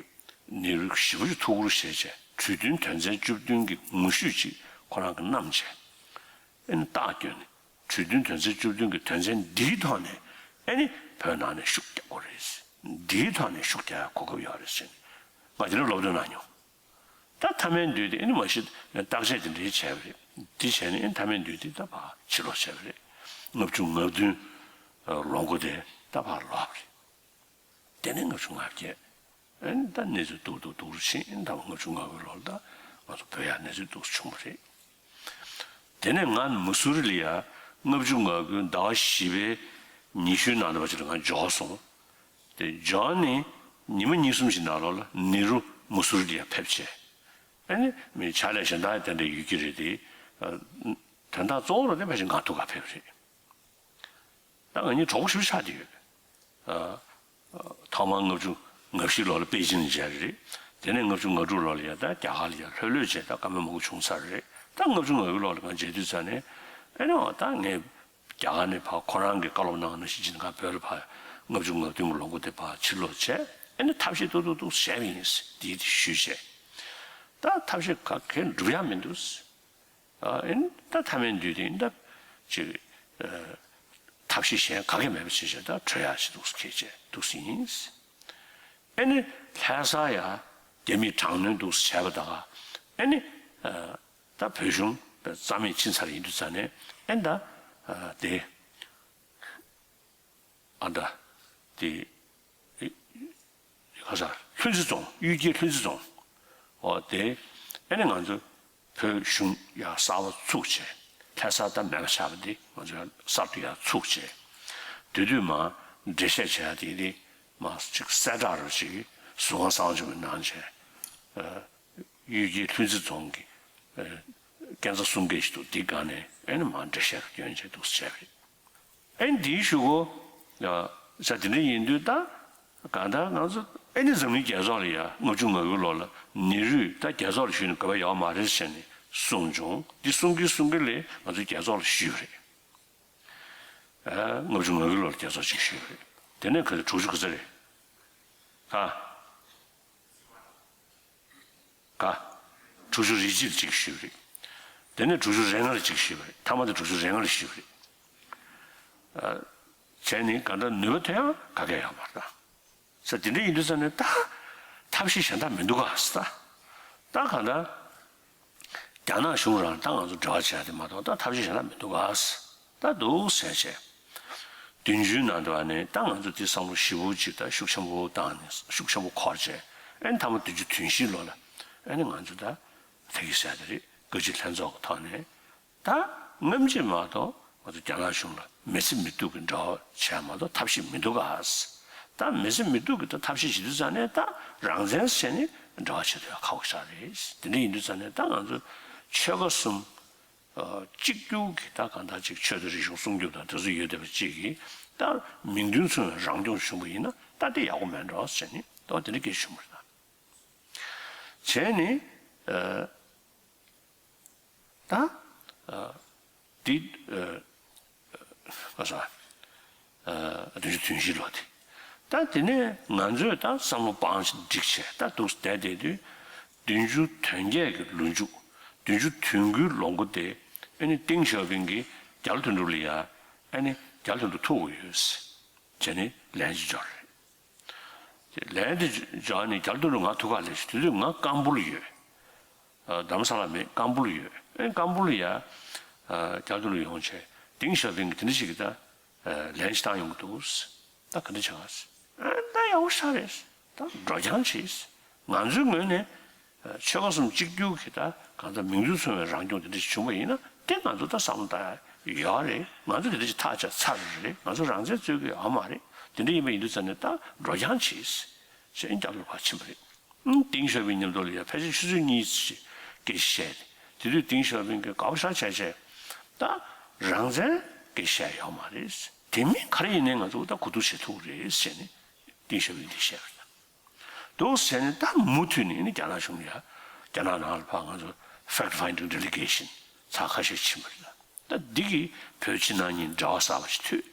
ནེ་རུས་ཞེ་པོ་ཅིག་ཐུགས་ཁུར་བཞེས་བྱས་གྲོས་མཐུན་དོན་ཚན་བཅུ་བདུན་གྱི་ངོ་བཤུས་ཅིག་ ཁོ་རང་གིས་བསྣམས་བྱས། ཨེ་ནི་རྟགས་བསྐྱོན་ནས་གྲོས་མཐུན་དོན་ཚན་བཅུ་བདུན་གྱི་དོན་ཚན་འདིའི་ཐོག་ནས་ཨེ་ནི་བོད་ནང་ནས་ཤུགས་རྒྱག་དགོས་རེད། འདིའི་ཐོག་ནས་ཤུགས་རྒྱག་ཡ་གོ་སྐབས་ཡོད་རེད་ཟེར་ནས་ང་དེ་འདྲ་སློབ་སྟོན་གནང་མྱོང་། ད་མཐའ་མའི་འདུས་དེ་ཨེ་ནི་མ་གཞི་བརྟག་དཔྱད་དེ་འདྲའི་བྱས་པ་རེད། འདི་བྱས་ནས་ཨེ་ནི་མཐའ་མའི་འདུས་དེ་ད་ཕར་ཕྱིར་ལོག་བྱས་པ་རེད། ལྔ་བཅུ་ང་བདུན་ལོ་འགོ་དེ་ད་ཕར་ལོག་པ་རེད། དེ་ནས་ལྔ་བཅུ་ང་བརྒྱད། ཨེ་ནི་ད་གནས་ཚུལ་སྡུག་སྡུག་སྡུག་རུ་ཕྱིན། ཨེ་ནི་ད་ལྔ་བཅུ་ང་དགུའི་ལོར་ད་ང་ཚོ་བོད་ཡར་གནས་ཚུལ་སྡུག་རུ་བྱུང་བ་རེད། དེ་ནས་ང་མུ་སུ་རི་ལ་ཡ་ལྔ་བཅུ་ང་དགུའི་ཟླ་བ་བཞི་པའི་ཉི་ཤུའི་ནང་ལ་བ་ཅིག་ལ་ང་འབྱོར་སོང་། དེ་འབྱོར་ནས་ཉི་མ་གཉིས་གསུམ་ཞིག་ནང་ལོགས་ལ་ནེ་རུ་མུ་སུ་རི་ལ་ཡ་ཕེབས་བྱས། ཨེ་ནི་མི་ཕྱག་ལས་གཞན་དག་དེ་འདྲ་ཡོད་ཀྱི་རེད་དེ། ཨ་དོན་དག་གཙོ་བོ་རུ་དེ་ཕལ་ཆེར་ང་ཐུག་ག་ཕེབས་རེད། ད་ང་གཉིས་གྲོགས་པོ་ཞེ་པོ་ཆགས་བསྡད་ཡོད། ཨ་ཨ་ཐོག་མར་ལྔ་བཅུ་ང་བཞི་ལོ་ལ་པེ་ཅིན་ལ་མཇལ་རེད། དེ་ནས་ལྔ་བཅུ་ང་དྲུག་ལོ་ལ་ཡ་ད་རྒྱ་གར་ལ་ཡ་ལྷོད་ལྷོད་བྱས། ད་བཀའ་མོལ་མང་པོ་བྱུང་ཚར་རེད། ད་ལྔ་བཅུ་ང་དགུ་ལོ་ལ་ང་མཇལ་དུས་ཙ་ནས་ཨེ་ནི་འོ་ད་ངས་རྒྱ་གར་ནས་ཕར་ཁོ་རང་གིས་བཀའ་སློབ་གནང་བ་ནང་བཞིན་བྱས་ནས་ང་བོད་ལ་ཕར་ལྔ་བཅུ་ང་བདུན་གྱི་ལོ་འགོ་དེ་ཕར་ཕྱིར་ལོག་བྱས། ཨེ་ནི་ཐབས་ཤེས་ཏོག་ཏོག་ཏོག་བྱས་པ་ཡིན། དེ་དེ་ཞུས་བྱས། ད་ཐབས་ཤེས་ག་གེ་འགྲུབ་ཡ་མི་འདུག། ཨ་ཨེ་ནི་ད་མཐའ་མའི་འདུས་དེ་ད་ཅིག་ཨ་ཐབས་ཤེས་གཞན་ག་གེ་མེད་པ་བྱས་བྱས་ད་བྲོས་ཡ་ཞིག་འདུག་ཟེར་ཁྱེད་ཅག་འདུག་ཟེར་ཡིན། ཨེ་ནི་ལྷ་ས་ཡ་རྒྱ་མིས་དྲག་གནོན་འདུག་ཟེར་བྱས་པ་ད་ག་ཨེ་ནི་ཨ་ད་བོད་གཞུང་རྩ་མེད་ཕྱིན་ཚར་ཡིན་དུས་ཙ་ནས་ཨེ་ད་ཨ་དེ། ཨ་ད། དེ། ཁ་ས། ལྷུན་རྩེ་རྫོང་། གཡུལ་རྒྱལ་ལྷུན་རྩེ་རྫོང་། འོ་དེ། ཨེ་ནི་ང་ཚོ་བོད་གཞུང་ཡར་གསར་པ་ཚུགས་བྱས། ལྷ་ས་ད་མེད་པ་ཆགས་པ་འདི་ང་ཚོ་ཡར་གསར་དུ་ཡར་ཚུགས་བྱས། དེ་དུས་མར་འགྲེལ་བཤད་བྱས་ཡ་དེ་དེ་མར་ཅིག་གསལ་བསྒྲགས་རུ་ཅིག་ཟུར་ཁང་གསར་པ་ཅིག་གི་ནང་བྱས། ཨ་གཡུལ་རྒྱལ་ལྷུན་རྩེ་རྫོང་གི་ཨ་སྐས་འཛེག་གསུམ་ཀའི་ཞིག་འདུག། འདི་སྒང་ནས་ཨེ་ནི་མར་འགྲེལ་བཤད་རུ་སྐྱོན་བྱས་འདུག་ཟེར་བྱས་པ་རེད། ཨེ་འདིའི་གཞུག་གུ། ཡ། ས་དེ་འདྲ་ཡིན་དུས་ད། གང་ལྟར་ང་ཚོ་ཨེ་ནི་འཛམ་གླིང་རྒྱལ་ཚོགས་ལ་ཡ་ལྔ་བཅུ་ང་དགུ་ལོ་ལ་ནེ་རུས་ད་རྒྱལ་ཚོགས་ལ་ཞུས་ནས་དགོས་པ་ཡོད་མ་རེད་ཟེར་ནས་གསུངས་བྱུང་། འདི་གསུང་གིན་གསུང་གིན་ལས་ང་ཚོ་རྒྱལ་ཚོགས་ལ་ཞུས་པ་རེད། ཨ་ལྔ་བཅུ་ང་དགུ་ལོ་ལ་རྒྱལ་ཚོགས་ཅིག་ཞུས་པ་རེད། དེ་ནས་ག་ཚོད་དྲུག་ཅུ་ག་ཚོད་རེད། ཨ། ག་དྲུག་ཅུ་རེ་གཅིག་ཅིག་ཞུས་པ་རེད། དེ་ནས་དྲུག་ཅུ་རེ་ལྔ་ལ་ཅིག་ཞུས་པ་རེད། མཐའ་མ་དེ་དྲུག་ཅུ་རེ་ལྔ་ལ་ཞུས་པ་རེད། ཨ། བྱས་ནས་གང་ལྟར་ནུས་པ་ཐོན་ཡང་ག་གེ་ཡོད་མ་རེད་ད། ས་དེ་འདྲ་ཡིན་དུས་ཙ་ནས་ད། ཐབས་ཤེས་གཞན་དག་མི་འདུག་ག་ས། ད་གང་ལྟར། རྒྱ་ནག་གཞུང་རང་ད་ང་ཚོ་འབྲེལ་བ་བྱས་ཏེ་མ་གཏོགས་ད་ཐབས་ཤེས་གཞན་དག་མི་འདུག་ག་ས། ད་འདུག་ཟེར་བྱས། བདུན་ཅུའི་ནང་དུ་ཨ་ནི་ད་ང་ཚོ་དེ་བསམ་བློ་ཞེ་པོ་ཅིག་ད་ཤུགས་ཆེན་པོ་བཏང་ནས་ཤུགས་ཆེན་པོ་འཁོར་བྱས། ཨ་ནི་མཐའ་མ་བདུན་ཅུ་དོན་བཞི་ལོ་ལ་ཨ་ནི་ང་ཚོ་ད་ད་གི་ཟེར་དེ་རེད། བཀའ་སྤྱི་ལྷན་ཚོགས་ཀྱི་ཐོག་ནས་ད་སྔ་ཕྱི་མ་གཏོགས་ང་ཚོ་རྒྱ་ནག་གཞུང་ལ་མི་སེར་མི་གཏུག་གི་འབྲེལ་བ་བྱས་མ་གཏོགས་ཐབས་ཤེས་མི་འདུག་ག་ས། ད་མི་སེར་མི་གཏུག་གི་ད་ཐབས་ཤེས་བྱེད་དུས་ཙ་ནས་ད་རང་བཙན་བྱས་ནས་འབྲེལ་བ་བྱེད་ཐུབ་ཡ་ཁག་པོ་ཞིག་རེད། དེ་འདྲ་ཡིན་དུས་ཙ་ནས་ད་ང་ཚོ་ཆོལ་ཁ་གསུམ། ཨ་གཅིག་གྱུར་གྱི་ད་གང་ལྟར་ཅིག་ཆོས་དང་རིག་གཞུང་སྲུང་སྐྱོབ་དང་དེ་ཚོ་ཡོད་བསྡད་པ་གཅིག་གིས་ད་མིང་དོན་མཚུངས་པའི་རང་སྐྱོང་བྱུང་བ་ཡིན་ན་ད་དེ་ཡག་པོ་མེད་འགྲོ་ཟེར་ནས་ད་དེ་འདྲ་སྐད་ཆ་བྱུང་བ་རེད་ད། བྱས་ནས་ཨ་ད་ཨ་འདི་ཨ་ག་ས་ཨ་བདུན་ཅུ་དོན་བཞི་ལོ་དེ། ད་དེ་ནས་ང་ཚོས་ད་བསམ་བློ་སྤང་ཞིག་བསྒྲིགས་བྱས་ད་འདུག་བསྡད་བསྡད་དུས། བདུན་ཅུ་དོན་བརྒྱད་ཀྱི་ལོ་མཇུག། བདུན་ཅུ་དོན་དགུའི་ལོ་མགོ་དེ་ཨ་ནི་ཏེང་ཞའོ་ཕིང་གིས་རྒྱ་ལོ་དོན་གྲུབ་ལ་ཡ་ཨ་ནི་རྒྱ་ལོ་དོན་གྲུབ་ཐུག་དགོས་ཡོད་ཟེར་བྱས་ནས་ལན་ཅིག་འབྱོར་རེད། ལན་དེ་འབྱོར་ནས་རྒྱ་ལོ་དོན་གྲུབ་ང་ཐུག་ག་ལས་ཞེས་དུས་ཚོད་ང་ཀམ་པུ་ལ་ཡོད། ཨ་རྡ་རམ་ས་ལ་མེད། ཀམ་པུ་ལ་ཡོད། ཨ་ནི་ཀམ་པུ་ལ་ཡ་ཨ་རྒྱ་ལོ་དོན་གྲུབ་ཡོང་བྱས་ཏེང་ཞའོ་ཕིང་གིས་དེ་འདྲ་ཞིག་གིས་ད། ལན་ཅིག་བཏང་ཡོང་གི་འདུག། ད་ག་འདྲ་བྱ་བ། ད་ཡག་པོ་ཞེ་དྲག་རེད། ད་འགྲོ་རྐྱང་བྱེད། ང་ཚོའི་ངོས་ནས་ཆོལ་ཁ་གསུམ་གཅིག་གྱུར་གྱི་ད་གང་ལྟར་མིང་དོན་མཚུངས་པའི་རང་སྐྱོང་དེ་འདྲ་ཞིག་བྱུང་བ་ཡིན་ན་དེ་ང་ཚོ་ད་བསམ་བློ་བཏང་ཡག་ཡོད་རེད། ང་ཚོ་དེ་འདྲ་ཞིག་ཐག་བཅད་ཚར་རེད། ང་ཚོ་རང་བཙན་རྩོད་ཀྱི་ཡོད་མ་རེད། དེ་འདྲ་ཡིན་པ་ཡིན་དུས་ཙ་ནས་ད་འགྲོ་རྐྱང་བྱེད། ཞེས་རྒྱ་ལོ་ཕར་ཕྱིན་པ་རེད། ཨང་ཏེང་ཞའོ་ཕིང་མཉམ་དུ་ལ་ཡ་ཕལ་ཆེར་ཆུ་ཚོད་གཉིས་ཙམ་ཞིག་སྐད་ཆ་བཤད་དེ། དེ་དུས་ཏེང་ཞའོ་ཕིང་གིས་དགའ་པོ་ཞེ་དྲག་བྱས་བྱས། ད་རང་བཙན་སྐད་ཆ་བཤད་ཡོད་མ་རེད། དེ་མིན་ག་རེ་ཡིན་ནའི་ང་ཚོ་ད་གོ་བསྡུར་བྱེད་ཐུབ་རེད་ཟེར་ནས་ཏེང་ཞའོ་ཕིང་འདི་བཤད་པ་རེད། འདུག་ཟེར་ནས་ད་མུ་མཐུད་ནས་ནི་རྒྱ་ནག་གཞུང་ལ་ཡ་རྒྱ་ནག་ནང་ལ་ཕར་ང་ཚོ་fact finding delegation ཚར་ཁ་ཤས་ཕྱིན་པ་རེད། ད་འདི་གིས་བོད་ཕྱི་ནང་གཉིས་འབྲེལ་བ་གསར་པ་ཞིག་མཐུད།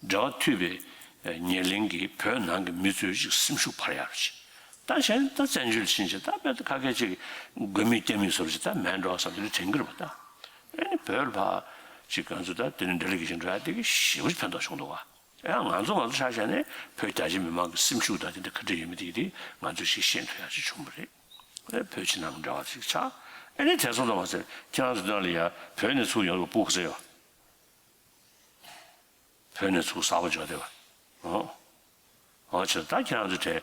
འབྲེལ་བ་མཐུད་པའི་ཉེར་ལེན་གྱིས་བོད་ནང་གི་མི་ཚོའི་ཅིག་སེམས་ཤུགས་འཕར་ཡག་རེད། ད་གཞན་ད་བཙན་བྱོལ་ཕྱིན་ཆད་ད་དཔེ་ད་ཁ་སྐད་ཅིག་དགོས་མེད་སྐྱ་མིག་བཟོ་རེད། ད་མེད་འགྲོ་བསམ་དེ་འདྲ་དྲན་གྱི་རེད་པ། ད་ ཨ་ནི་བོད་ལ་ཕར་ཅིག་ང་ཚོ་ད་དེ་ནས་འབྲེལ་ལས་ཀྱི་ཞིག་འགྲོ་ཡ་དེ་གི་ཞེ་པོ་ཅིག་ཕན་ཐོགས་བྱུང་འདུག་བ། ཡང་ང་ཚོ་ང་ཚོ་ཆ་བཞག་ནས་བོད་རྒྱ་ཆེ་མི་མང་གི་སེམས་ཤུགས་དང་དེ་འདྲ་ག་འདྲ་ཡོད་མེད་དེ་གི་དེ་ང་ཚོས་ཞིག་ཤེས་ཐུབ་ཡ་ཅིག་བྱུང་བ་རེད། ཨེ་བོད་ཕྱི་ནང་གི་འབྲེལ་བ་ཅིག་ཆགས། ཨ་ནི་དེ་ཚོ་ལ་མ་ཟད་ཁྱེད་རང་ཚོ་འདི་ནང་ལ་ཡ་བོད་ནས་ཚུར་ཡོང་བའི་སྤུ་གུ་ཟེར་ཡོད། བོད་ནས་ཚུར་གསར་པ་འབྱོར་བསྡད་པ། ཨོ། ཨོ་ཆེ་ད་ཁྱེད་རང་ཚོ་གྲས་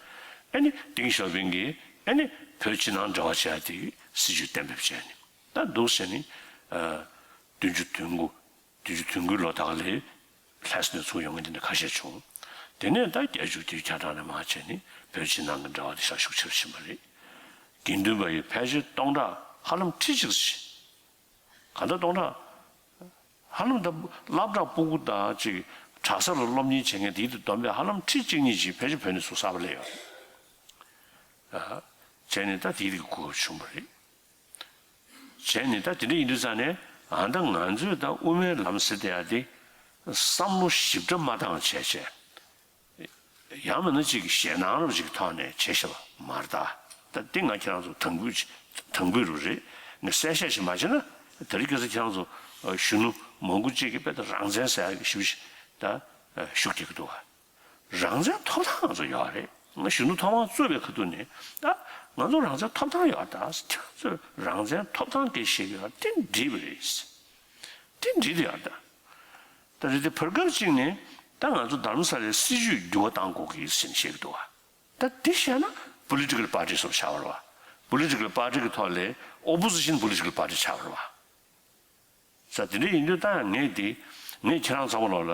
ཨ་ནི་ཏེང་ཞའོ་ཕིང་གིས་ཨ་ནི་བོད་ཕྱི་ནང་འབྲེལ་བ་བྱེད་ཡ་དེ་སྲིད་ཇུས་གཏན་འབེབས་བྱས་ནས་ད་འདུག་ཟེར་ནས་ཨ་བདུན་ཅུ་དོན་དགུ་བདུན་ཅུ་དོན་དགུའི་ལོ་དག་ལ་ལྷ་ས་ནས་ཚུར་ཡོང་མཁན་དེ་འདྲ་ཁ་ཤས་བྱུང་། དེ་ནས་ད་བརྒྱད་ཅུ་དེ་བརྒྱ་ཕྲག་ནས་མར་བྱས་ནས་བོད་ཕྱི་ནང་གི་འབྲེལ་བ་དེ་ཤུགས་ཆེ་རུ་ཕྱིན་པ་རེད། དགེ་འདུན་པ་ཡི་ཕལ་ཆེར་སྟོང་ཕྲག་ཧ་ལམ་ཁྲི་གཅིག་ཙམ་ཞིག་གང་ལྟར་སྟོང་ཕྲག་ཧ་ལམ་ད་སློབ་གྲྭ་སྤུ་གུ་དང་ཅིག་གྲྭ་ས་ལ་སློབ་གཉེར་བྱེད་མཁན་དེའི་དུ་བསྡོམས་པས་ཧ་ལམ་ཁྲི་གཅིག་གཉིས་ཅིག་ཕལ་ཆེར་བོད་ནས་ཚུར་གསར་པ་སླེབས་ཡོད་རེད། ཨ། བྱས་ནས་ད་དེའི་རིགས་གོ་སྐབས་བྱུང་བ་རེད། བྱས་ནས་ད་དེ་འདྲ་ཡིན་དུས་ཙང་ནས་ཨ་ད་ང་ཚོས་ད་དབུ་མའི་ལམ་ཟེར་བསྡད་ཡ་དེ་བསམ་བློ་ཞིབ་ཕྲ་མ་བཏང་བྱས་བྱས། ཡང་མིན་ན་ཅིག་ཞེད་སྣང་རབ་ཅིག་ཐོག་ནས་བྱས་ཤེས་པ་མ་རེད་ད། ད་འདི་ང་ཁྱེད་རང་ཚོ་དང་པོ་དང་པོ་རུ་རེད། ངས་གསལ་བཤད་ཞིག་མ་བྱས་ན་དེ་རིང་ཁ་སང་ཁྱེད་རང་ཚོ་གཞོན་ནུ་མང་པོ་ཅིག་གིས་དཔེ་ད་རང་བཙན་ཟེར་ཡག་གི་ཞིབ་ཞིབ་ད་ཤུགས་རྒྱག་གི་འདུག་བ། རང་བཙན་ཐོབ་ཐང་ང་ཚོ་ཡོད་རེད། ང་གཞོན་ནུ་ཐོབ་དབང་རྩོད་པའི་ཁ་ཐུག་ནས་ད་ང་ཚོ་རང་བཙན་ཐོབ་ཐང་ཡོད་ད། ཁྱེད་རང་ཚོས་རང་བཙན་ཐོབ་ཐང་སྐད་བཤད་ཀྱི་ཡོད་དེ་འགྲིག་པ་རེད། དེ་འགྲིག་དེ་ཡོད་ད། ད་རེད་དེ་བར་སྐབས་གཅིག་ནས་ད་ང་ཚོ་རྡ་རམ་ས་ལའི་སྲིད་ཇུས་འགྱུར་བ་གཏང་དགོས་ཀྱི་ཟེར་ནས་བཤད་ཀྱི་འདུག་བ། ད་དེ་བཤད་ན་political party་སོགས་ཆགས་པ་རེད་བ། Political party་གི་ཐོག་ལས་opposition political party་ཆགས་པ་རེད་བ། ས་དེ་འདྲ་ཡིན་དུས་ད་ངས་དེ་ངས་ཁྱེད་རང་ཚང་མ་ལོག་ལ་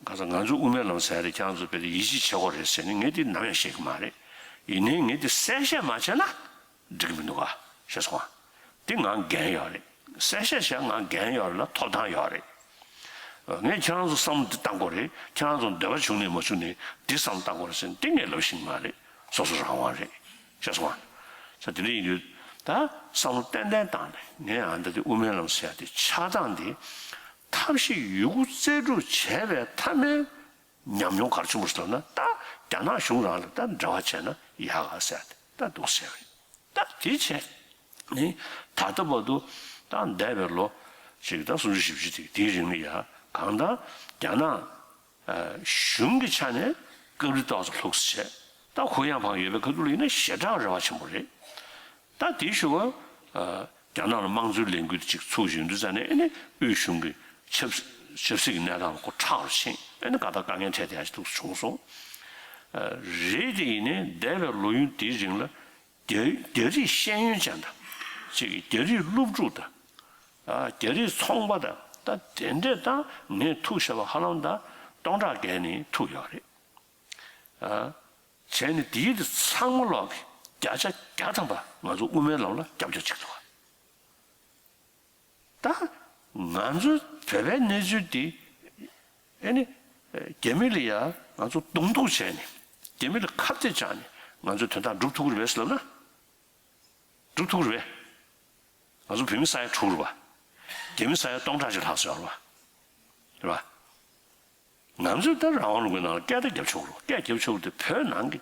ག་ས་ང་ཚོ་དབུ་མའི་ལམ་ཟེར་རེད། ཁྱེད་རང་ཚོ་དཔེ་དེ་ཡིད་ཆེས་བྱེད་དགོས་རེད་ཟེར་ནས་ངས་དེ་ནམ་ཡང་བཤད་ཀྱི་མ་རེད། ཡིན་ནའི་ངས་དེ་གསལ་བཤད་མ་བྱས་ན་འགྲིག་གི་མི་འདུག་ག་ཤེས་སོང་ང་། དེ་ང་འགན་ཡོད་རེད། གསལ་བཤད་བྱས་ང་འགན་ཡོད་རེད་ལ་ཐོབ་ཐང་ཡོད་རེད། ངས་ཁྱེད་རང་ཚོ་བསམ་བློ་འདི་བཏང་དགོས་རེད། ཁྱེད་རང་ཚོ་འདོད་པ་བྱུང་ནས་མ་བྱུང་ནས་འདི་བསམ་བློ་བཏང་དགོས་རེད་ཟེར་ནས་འདི་ངས་ལབ་ཤེས་ཀྱི་མ་རེད། སོ་སོ་རང་དབང་རེད། ཤེས་སོང་ང་། ས་དེ་འདྲ་ཡིན་དུས་ད་བསམ་བློ་ཏན་ཏན་བཏང་ནས་ངས་ཨ་འདི་དེ་དབུ་མའི་ལམ་ཟེར་ཡ་དེ་ཆགས་སྟངས་དེ་ཐབས་ཤེས་ཡོད་རྒུ་རྩལ་སྤྲུགས་བྱས་པའི་མཐའ་མའི་ཉམས་མྱོང་ག་རེ་བྱུང་བ་ཟེར་ན་ད་རྒྱ་ནག་གཞུང་རང་ལ་ད་འབྲེལ་བ་བྱས་ན་ཡག་ག་ཟེར་ཡ་དེ་ད་འདུག་ཟེར་བས་ད་དེ་བྱས་ནས་ད་ལྟ་བར་དུ་ད་འདས་པའི་ལོ་ཞིག་ད་སུམ་ཅུ་བཞི་བཅུ་དེ་དེའི་རིང་ལ་ཡ་གང་ལྟར་རྒྱ་ནག་གཞུང་གི་ཆ་ནས་སྐབས་རེ་ཏོག་ཙམ་ལྷུག་ཙམ་བྱས། ད་ཧུ་ཡང་ཕང་ཡོད་པའི་ཁ་ཐུག་ལ་ཡིན་ན་ཞེ་དྲག་རེ་བ་ཆེན་པོ་རེད། ད་དེའི་ཞོར་རྒྱ་ནག་ལ་དམངས་གཙོའི་ལས་འགུལ་དེ་ཅིག་ཚུགས་བཞིན་དུས་ཙང་ནས་ཨ་ནི་དབུས་གཞུང་གི་ཆབ་ཆབ་སྲིད་ཀྱི་གནས་སྟངས་ལ་ཁོ་ཁྲག་རུ་ཕྱིན། ཨ་ནི་ག་ད་དཀའ་ངལ་འཕྲད་བསྡད་ཡ་ཅིག་ཏོག་ཙམ་བྱུང་སོང་། རེད་དེ་ཡིན་ནའི་འདས་པའི་ལོ་ཡུན་དེའི་རིང་ལ་རྒྱ་རྒྱ་རིགས་ཤེས་ཡོན་ཅན་དང་ཅིག་རྒྱ་རིགས་སློབ་ཕྲུག་དང་། ཨ། རྒྱ་རིགས་ཚོང་པ་དང་ད་དེ་འདྲས་དང་ངས་ཐུག་བཞག་པ་ཧ་ལམ་ད་སྟོང་ཕྲག་བརྒལ་ནས་ཐུག་ཡོད་རེད། ཨ། བྱས་ནས་དེའི་དེ་ཚང་མ་ལོག་གི་བརྒྱ་ཆ་བརྒྱ་ཐམ་པ་ང་ཚོ་དབུ་མའི་ལམ་ལ་རྒྱབ་སྐྱོར་བྱེད་ཀྱི་འདུག་ད་ང་ཚོའི་བོད་པའི་གནས་ཚུལ་འདི་ཨེ་ནི་རྒྱ་མི་ལ་ཡ་ང་ཚོ་གདོང་གཏུག་བྱས་ནས་རྒྱ་མི་ལ་ཁ་གཏད་བཅག་ནས་ང་ཚོའི་དོན་དག་སྒྲུབ་ཐུབ་ཀྱི་རེད་པས་ལབ་ན། སྒྲུབ་ཐུབ་ཀྱི་རེད་པས། ང་ཚོ་བོད་མི་ས་ཡ་དྲུག་རེད་པ། རྒྱ་མི་ས་ཡ་སྟོང་ཕྲག་ཅིག་ལྷག་ཙམ་ཡོད་རེད་པ། རེད་པ། ང་ཚོས་ད་རང་དབང་ལུང་པའི་ནང་ལ་སྐད་ད་རྒྱབ་ཆོག་གི་རེད་པ། སྐད་རྒྱབ་ཆོག་གི་དེ་བོད་ནང་གི་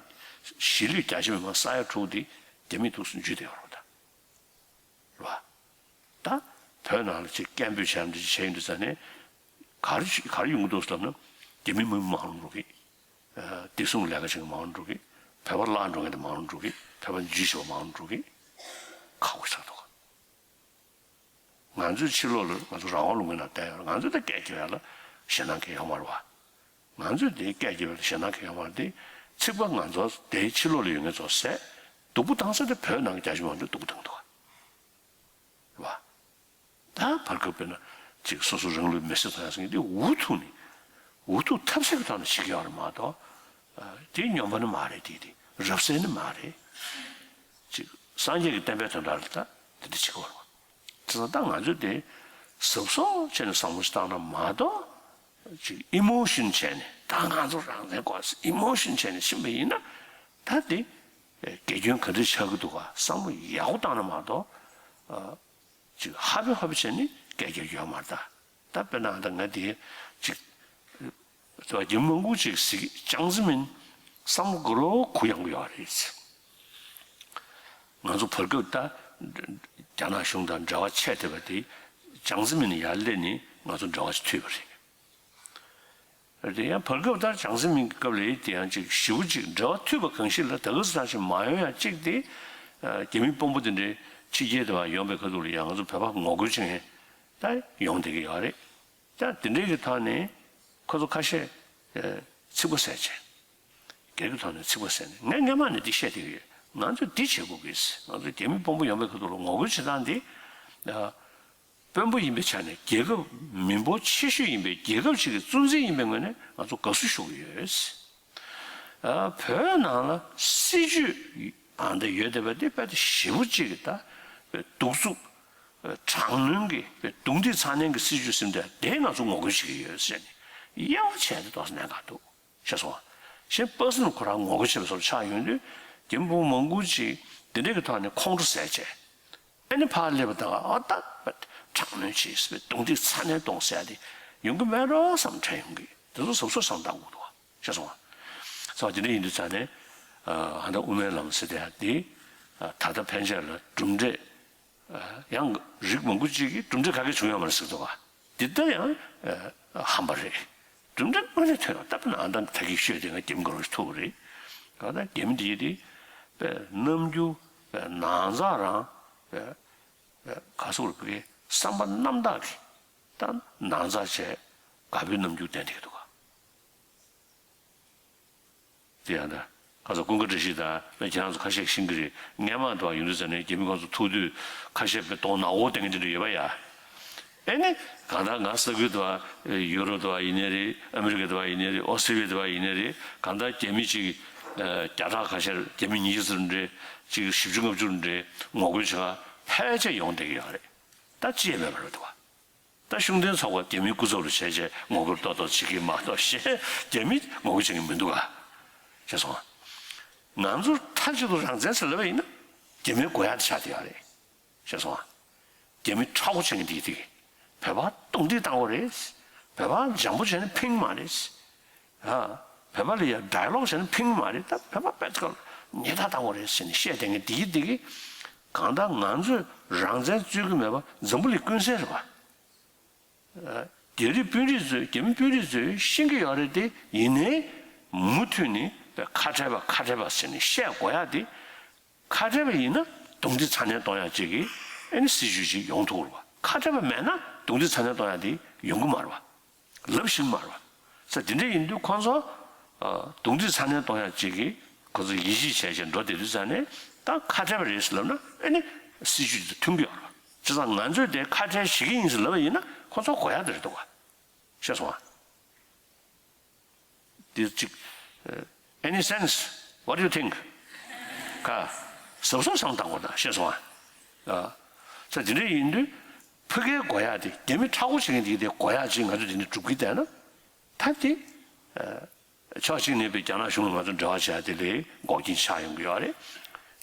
གཞིས་ལུས་རྒྱ་ཆེ་མི་མང་ས་ཡ་དྲུག་དེ་རྒྱ་མིས་ཐུགས་སུ་འཇུས་བསྡད་ཡོད་རེད་པ་ད། རེད་པ། ད་བོད་ནང་ལ་ཅིག་སྐད་འབོད་བྱས་ནས་ཅིག་བྱས་ཡོང་དུས་ཙང་ནས་ག་རེ་ག་རེ་ཡོང་གི་འདུག་ཟེར་ལབ་ན་རྒྱ་མི་མི་མང་རུ་འགྲོ་གི། བདེ་སྲུང་ལས་ཀ་བྱེད་མཁན་མང་རུ་འགྲོ་གི། བོད་པ་བརླག་འགྲོ་མཁན་དེ་མང་རུ་འགྲོ་གི། བོད་པ་འཇུས་བྱེད་པ་མང་རུ་འགྲོ་གི། ཁག་པོ་ཆགས་འདུག་ང་ཚོའི་ཕྱི་ལོགས་ལ་ང་ཚོ་རང་དབང་ལུང་པའི་ནང་བསྡད་ཡོད་རེད། ང་ཚོས་ད་སྐད་རྒྱབ་ཡ་ལ་ཞེད་སྣང་གང་ཡང་ཡོད་མ་རེད་པ། ང་ཚོས་དེ་སྐད་རྒྱབ་ཡ་ལ་ཞེད་སྣང་གང་ཡང་ཡོད་མ་རེད་དེ། ཚིག་པ་ང་ཚོ་དེའི་ཕྱི་ལོགས་ལ་ཡོད་མཁན་ཚོ་ཟས་སྡུག་པོ་བཏང་ས་དེ་བོད་ནང་གི་རྒྱ་ཆེ་མང་ཚོས་སྡུག་པོ་བཏང་འདུག་ག་རེད་པ། ད་བར་སྐབས་དཔེར་ན་ཅིག་སོ་སོ་རང་ལུས་མེར་སྲེག་བཏང་ཡ་ཟེར་མཁན་དེ་འུ་ཐུག་ནས་འུ་ཐུག་ཐབས་ཟད་ཀྱི་ཐོག་ནས་བྱེད་ཀྱི་ཡོད་རེད་མ་གཏོགས། དེ་སྨྱོན་པ་ནི་མ་རེད། དེ་དེ་རབ་གསལ་ནི་མ་རེད། ཅིག་སངས་རྒྱས་ཀྱི་བསྟན་པའི་དོན་དག་ལ་ད་དེ་འདྲ་བྱེད་ཀྱི་ཡོད་རེད་པ། དེ་ཚོ་ད་ང་ཚོས་དེ་གཟབ་གཟབ་བྱས་ནས་བསམ་བློ་ཞིག་བཏང་ན་མ་གཏོགས། ཅིག་ཨི་མོ་ཤོན་བྱས་ནས་ད་ང་ཚོ་རང་བཙན་དགོས་ཟེར་ཨི་མོ་ཤོན་བྱས་ནས་ཕྱིན་པ་ཡིན་ན་ད་དེ་དགེ་སྐྱོན་ག་འདྲ་ཆགས་ཀྱི་འདུག་ག་བསམ་བློ་ཡག་པོ་བཏང་ན་མ་གཏོགས། ཅིག་ཧ་པེ་ཧ་པེ་བྱས་ནས་སྐད་རྒྱག་ཡོད་མ་རེད་ད། ད་དཔེར་ན་ད་ང་དེ་ཅིག་ད་རྒྱ་མི་མང་པོ་ཅིག་གཟིགས་ཅང་ཙི་མིན་བསམ་བློ་ག་རེ་གུ་ཡངས་གི་ཡོད་རེད། ང་ཚོ་བར་སྐབས་ད་རྒྱ་ནག་གཞུང་དང་འབྲེལ་བ་ཆད་བསྡད་པ་དེ་ ཅང་ཙེ་མིན་ཡར་སླེབས་ནས་ང་ཚོ་འབྲེལ་བ་ཞིག་མཐུད་པ་རེད། དེ་ཡང་བར་སྐབས་ལྟར་ཅང་ཙེ་མིན་གྱི་སྐབས་ལ་དེ་ཡང་ཅིག་ཞེ་པོ་ཅིག་འབྲེལ་བ་མཐུད་པ་གང་ཞིག་ལ་ད་ག་ཟེ་ཐང་ཞིག་མ་ཡོང་ཡང་གཅིག་དེ། རྒྱ་མི་དཔོན་པོ་དེ་འདྲའི་ཕྱི་རྒྱལ་དུ་ཡོང་པའི་ཁ་ཐུག་ལ་ཡང་ང་ཚོ་བོད་པ་ངོ་རྒོལ་བྱེད་མཁན་ད་ཡོང་བསྡད་ཀྱི་ཡོད་རེད། ད་དེ་འདྲའི་གི་ཐོག་ནས་ཁོ་ཚོ་ཁ་ཤས་ཚིག་པ་ཟས་བྱས། སྒེར་གྱི་ཐོག་ནས་ཚིག་པ་ཟས་ནས་ངས་སྔན་མ་ནས་འདི་བཤད་བསྡད་ཀྱི་ཡོད། ང་ཚོས་འདི་བྱེད་དགོས་ཀྱི། ང་ཚོས་རྒྱ་མི་དཔོན་པོ་ཡོང་པའི་ཁ་ཐུག་ལ་ངོ་རྒོལ་བྱེད་སྟངས་འདི། དཔོན་པོ་ཡིན་པའི་ཆ་ནས་རྒྱལ་ཁབ་མི་འབོར་ཆེ་ཤོས་ཡིན་པའི་རྒྱལ་ཁབ་ཅིག་གི་གཙོ་འཛིན་ཡིན་པའི་ངོས་ནས་ང་ཚོ་དགའ་བསུ་ཞུ་གི་ཡོད། བོད་ནང་ལ་སྲིད་ཇུས་ཨ་འདྲ་ཡོད་བསྡད་པ་འདི་དཔེ་ཞེ་པོ་ཅིག་གི་ད་དཔེ་གདུག་རྩུབ། དྲག་གནོན་གྱི་དཔེ་རྡུང་རྡེག་ཚ་ནན་གྱི་སྲིད་ཇུས་ཟེར་དེ་དེ་ང་ཚོ་ངོ་རྒོལ་བྱེད་ཀྱི་ཡོད་ཟེར་ནས་དབྱེ་བ་ཕྱེ་སྟེ་ཏོག་ཙམ་གནད་འགག་འདུག། ཤེས་སོང་ང་། གཞན་པ་སེ་ནི་ཁོ་རང་ངོ་རྒོལ་བྱེད་པའི་བཟོ་འདྲ་ཆགས་ཡོང་དུས་རྒྱ་མི་དཔོན་པོ་མང་པོ་ཅིག་འདི་འདྲའི་གི་ཐོག་ནས་ཁོང་ཁྲོ་ཟ་བྱས། ཨ་ནི་ཕར་སླེབས་པ་དང་ཨ་ད་དྲག་གནོན་བྱས་རྡུང་རྡེག་ཚ་ནན་གཏོང་ཟེར་ཡ་དེ་ཡོང་གི་མེད་འགྲོ་བསམ་དྲན་ཡོང་གི། དེ་ཚོ་གཟབ་གཟབ་བསམ་བཏང་དགོས་འདུག་བ། ཤེས་སོང་ང་། ས་བ་དེ་འདྲ་ཡིན་དུས་ཙང་ནས་ཨ་ད་དབུ་མའི་ལམ་ཟེར་དེ་ཡ་དེ་ད་ལྟ་ཕན་ཆད་ལ་གྲུབ་འབྲས། ཡང་རིགས་མང་པོ་ཅིག་གིས་གྲུབ་འབྲས་ག་གེ་བྱུང་ཡོད་མ་རེད་ཟེར་འདུག་ག། འདི་ལྟ་ཡང་ཧམ་པ་རེད། གྲུབ་འབྲས་དངོས་གནས་ཐོན་ཡོང་། ད་དཔེར་ན་ཨ་ད་ད་གིན་ཤོད་དེ་ང་རྒྱ་མི་དགའ་རོགས་ཐུག་པ་རེད། ག་ད་རྒྱ་མི་འདི་དེ་དཔེ་རྣམ་འགྱུར་དཔེ་ནང་ཚགས་རང་དཔེ་ག་སོགས་རེད། བསམ་པ་རྣམ་དག་གིས་ད་ནང་ཚགས་བྱས་དགའ་པོའི་རྣམ་འགྱུར་བསྟན་བསྡད་ཀྱི་འདུག་ག། དེ་ཡང་ད། ཁ་ས་ཀུན་དགའ་བཀྲ་ཤིས་དང་ཁྱེད་རང་ཚོ་ཁ་ཤས་ཤེས་ཀྱི་རེད། སྔན་མ་དུ་ཡོང་དུས་ཙམ་ནས་རྒྱ་མི་ཁོང་ཚོ་ཐུག་དུས་ཁ་ཤས་དཔེ་གདོང་ནག་པོ་བསྟན་གྱི་འདི་འདྲ་ཡོད་པ་ཡ། ཨེ་ནི། གང་ལྟར་ང་ས་ཁུལ་དུ་ཡུ་རོབ་དུ་ཡིན་ནའི་རེད། ཨ་མི་རི་ཀ་དུ་ཡིན་ནའི་རེད། ཨོ་སི་ཊི་རི་ཡ་དུ་ཡིན་ནའི་རེད། གང་ལྟར་རྒྱ་མི་གཅིག་བརྒྱ་ཕྲག་ཁ་ཤས། རྒྱ་མི་ཉི་ཤུ་ཙམ་རེད། གཅིག་བཞི་བཅུ་ལྔ་བཅུ་རེད། ངོ་རྒོལ་བྱེད་ག་ཕལ་ཆེར་ཡོང་བསྡད་ཀྱི་ཡོད་རེད། ད་ཅི་ཡང་མེད་པ་རེད་འདུག་བ། ད་ཤུགས་ལྡན་ཚོགས་པ་རྒྱ་མིའི་སྐུ་ཚབ་རུ་བྱས་བྱས་ངོ་རྒོལ་ཏོག་ཏོག་བྱེད་ཀྱི་མ་གཏོགས་གཞན་རྒྱ་མིས་ངོ་རྒོལ་བྱེད་ཀྱི་མི་འདུག་ག། ཤེས་སོང་ང་། ང་ཚོར་མཐའ་གཅིག་ཏུ་རང་བཙན་ཟེར་ལབ་པ་ཡིན་ན་རྒྱ་མིའི་དགོས་ཡག་དེ་ཆགས་བསྡད་ཡོད་རེད། ཤེས་སོང་ང་། རྒྱ་མི་མཁྲེགས་པོ་བྱེད་མཁན་དེ་དེ་བོད་པ་རྡུང་རྡེག་བཏང་དགོས་རེད། བོད་པ་འཇམ་པོ་བྱས་ནས་ཕིང་མ་རེད། ཨ། བོད་པ་ལ་ཡ་ཌའི་ལོག་བྱས་ནས་ཕིང་མ་རེད། ད་བོད་པ་དཔེ་ཚོ་ཉེས་ཐག་བཏང་དགོས་རེད་ཟེར་ནས་བཤད་བསྡད་མཁན་དེ་དེ་གི་གང་ལྟར་ང་ཚོས་རང་བཙན་རྩོད་ཀྱི་མེད་པ་འཛམ་བུ་གླིང་ཀུན་གསལ་རེད་པ། རྒྱ་རིགས་དཔོན་རིགས་ཚོས། རྒྱ་མི་དཔོན་རིགས་ཚོས་ཤེས་ཀྱི་ཡོད་རེད་དེ། ཡིན་ནའི་མུ་མཐུད་ནས་ཁ་བྲལ་བ་ཁ་བྲལ་བ་ཟེར་ནས་བཤད་དགོས་ཡག་དེ། ཁ་བྲལ་བ་ཡིན་ན་རྡུང་རྡེག་ཚ་ནན་གཏོང་ཡག་ཅིག་གི་ཨེ་ནི་སྲིད་ཇུས་ཅིག་ཡོང་ཐུབ་རེད་པ། ཁ་བྲལ་བ་མེད་ན་རྡུང་རྡེག་ཚ་ནན་གཏོང་ཡག་དེ་ཡོང་གི་མ་རེད་པ། ལབ་ཤེས་ཀྱི་མ་རེད་པ། ས་དེ་འདྲ་ཡིན་དུས་ཁོང་ཚོ་རྡུང་རྡེག་ཚ་ནན་གཏོང་ཡག་ཅིག་གི་ཁོ་ཚོ་ཡིད་ཆེས་བྱས་བྱས་འགྲོ་བསྡད་དུས་ཙང་ནས། ད་ཁ་བྲལ་བ་རེད་ཟེར་ལབ་ན་ཨེ་ནི་སྲིད་ཇུས་དེ་མཐུན་གྱི་ཡོད་རེད་པ། བྱས་ཙང་ང་ཚོས་དེ་ཁ་བྲལ་བྱེད་ཀྱི་ཡིན་ཟེར་ལབ་པ་ཡིན་ན་ཁོ་ཚོ་དགོས་ཡག་དེ་རེད་འདུག་ག། ཤེས་སོང་ང་། འདི་གཅིག་ཨ། Any sense? What do you think? ག། གཟབ་གཟབ་བསམ་བཏང་དགོས་ན། ཤེས་སོང་ང་། ཨ། ས་དེ་འདྲ་ཡིན་དུས་ཕ་གིའི་དགོས་ཡག་དེ། རྒྱ་མི་མཁྲེགས་པོ་བྱེད་མཁན་དེ་གི་དེ་དགོས་ཡག་ཅིག་ང་ཚོས་དེ་འདྲ་སྒྲུབ་ཀྱི་བསྡད་ན། ད་དེ། ཨ། ཕྱོགས་གཅིག་ནས་དཔེ་རྒྱ་ནག་གཞུང་ལ་ང་ཚོ་འབྲེལ་བ་བྱེད་ཡག་དེ་ལས་འགོག་རྐྱེན་ཆགས་ཡོང་གི་ཡོད་རེད།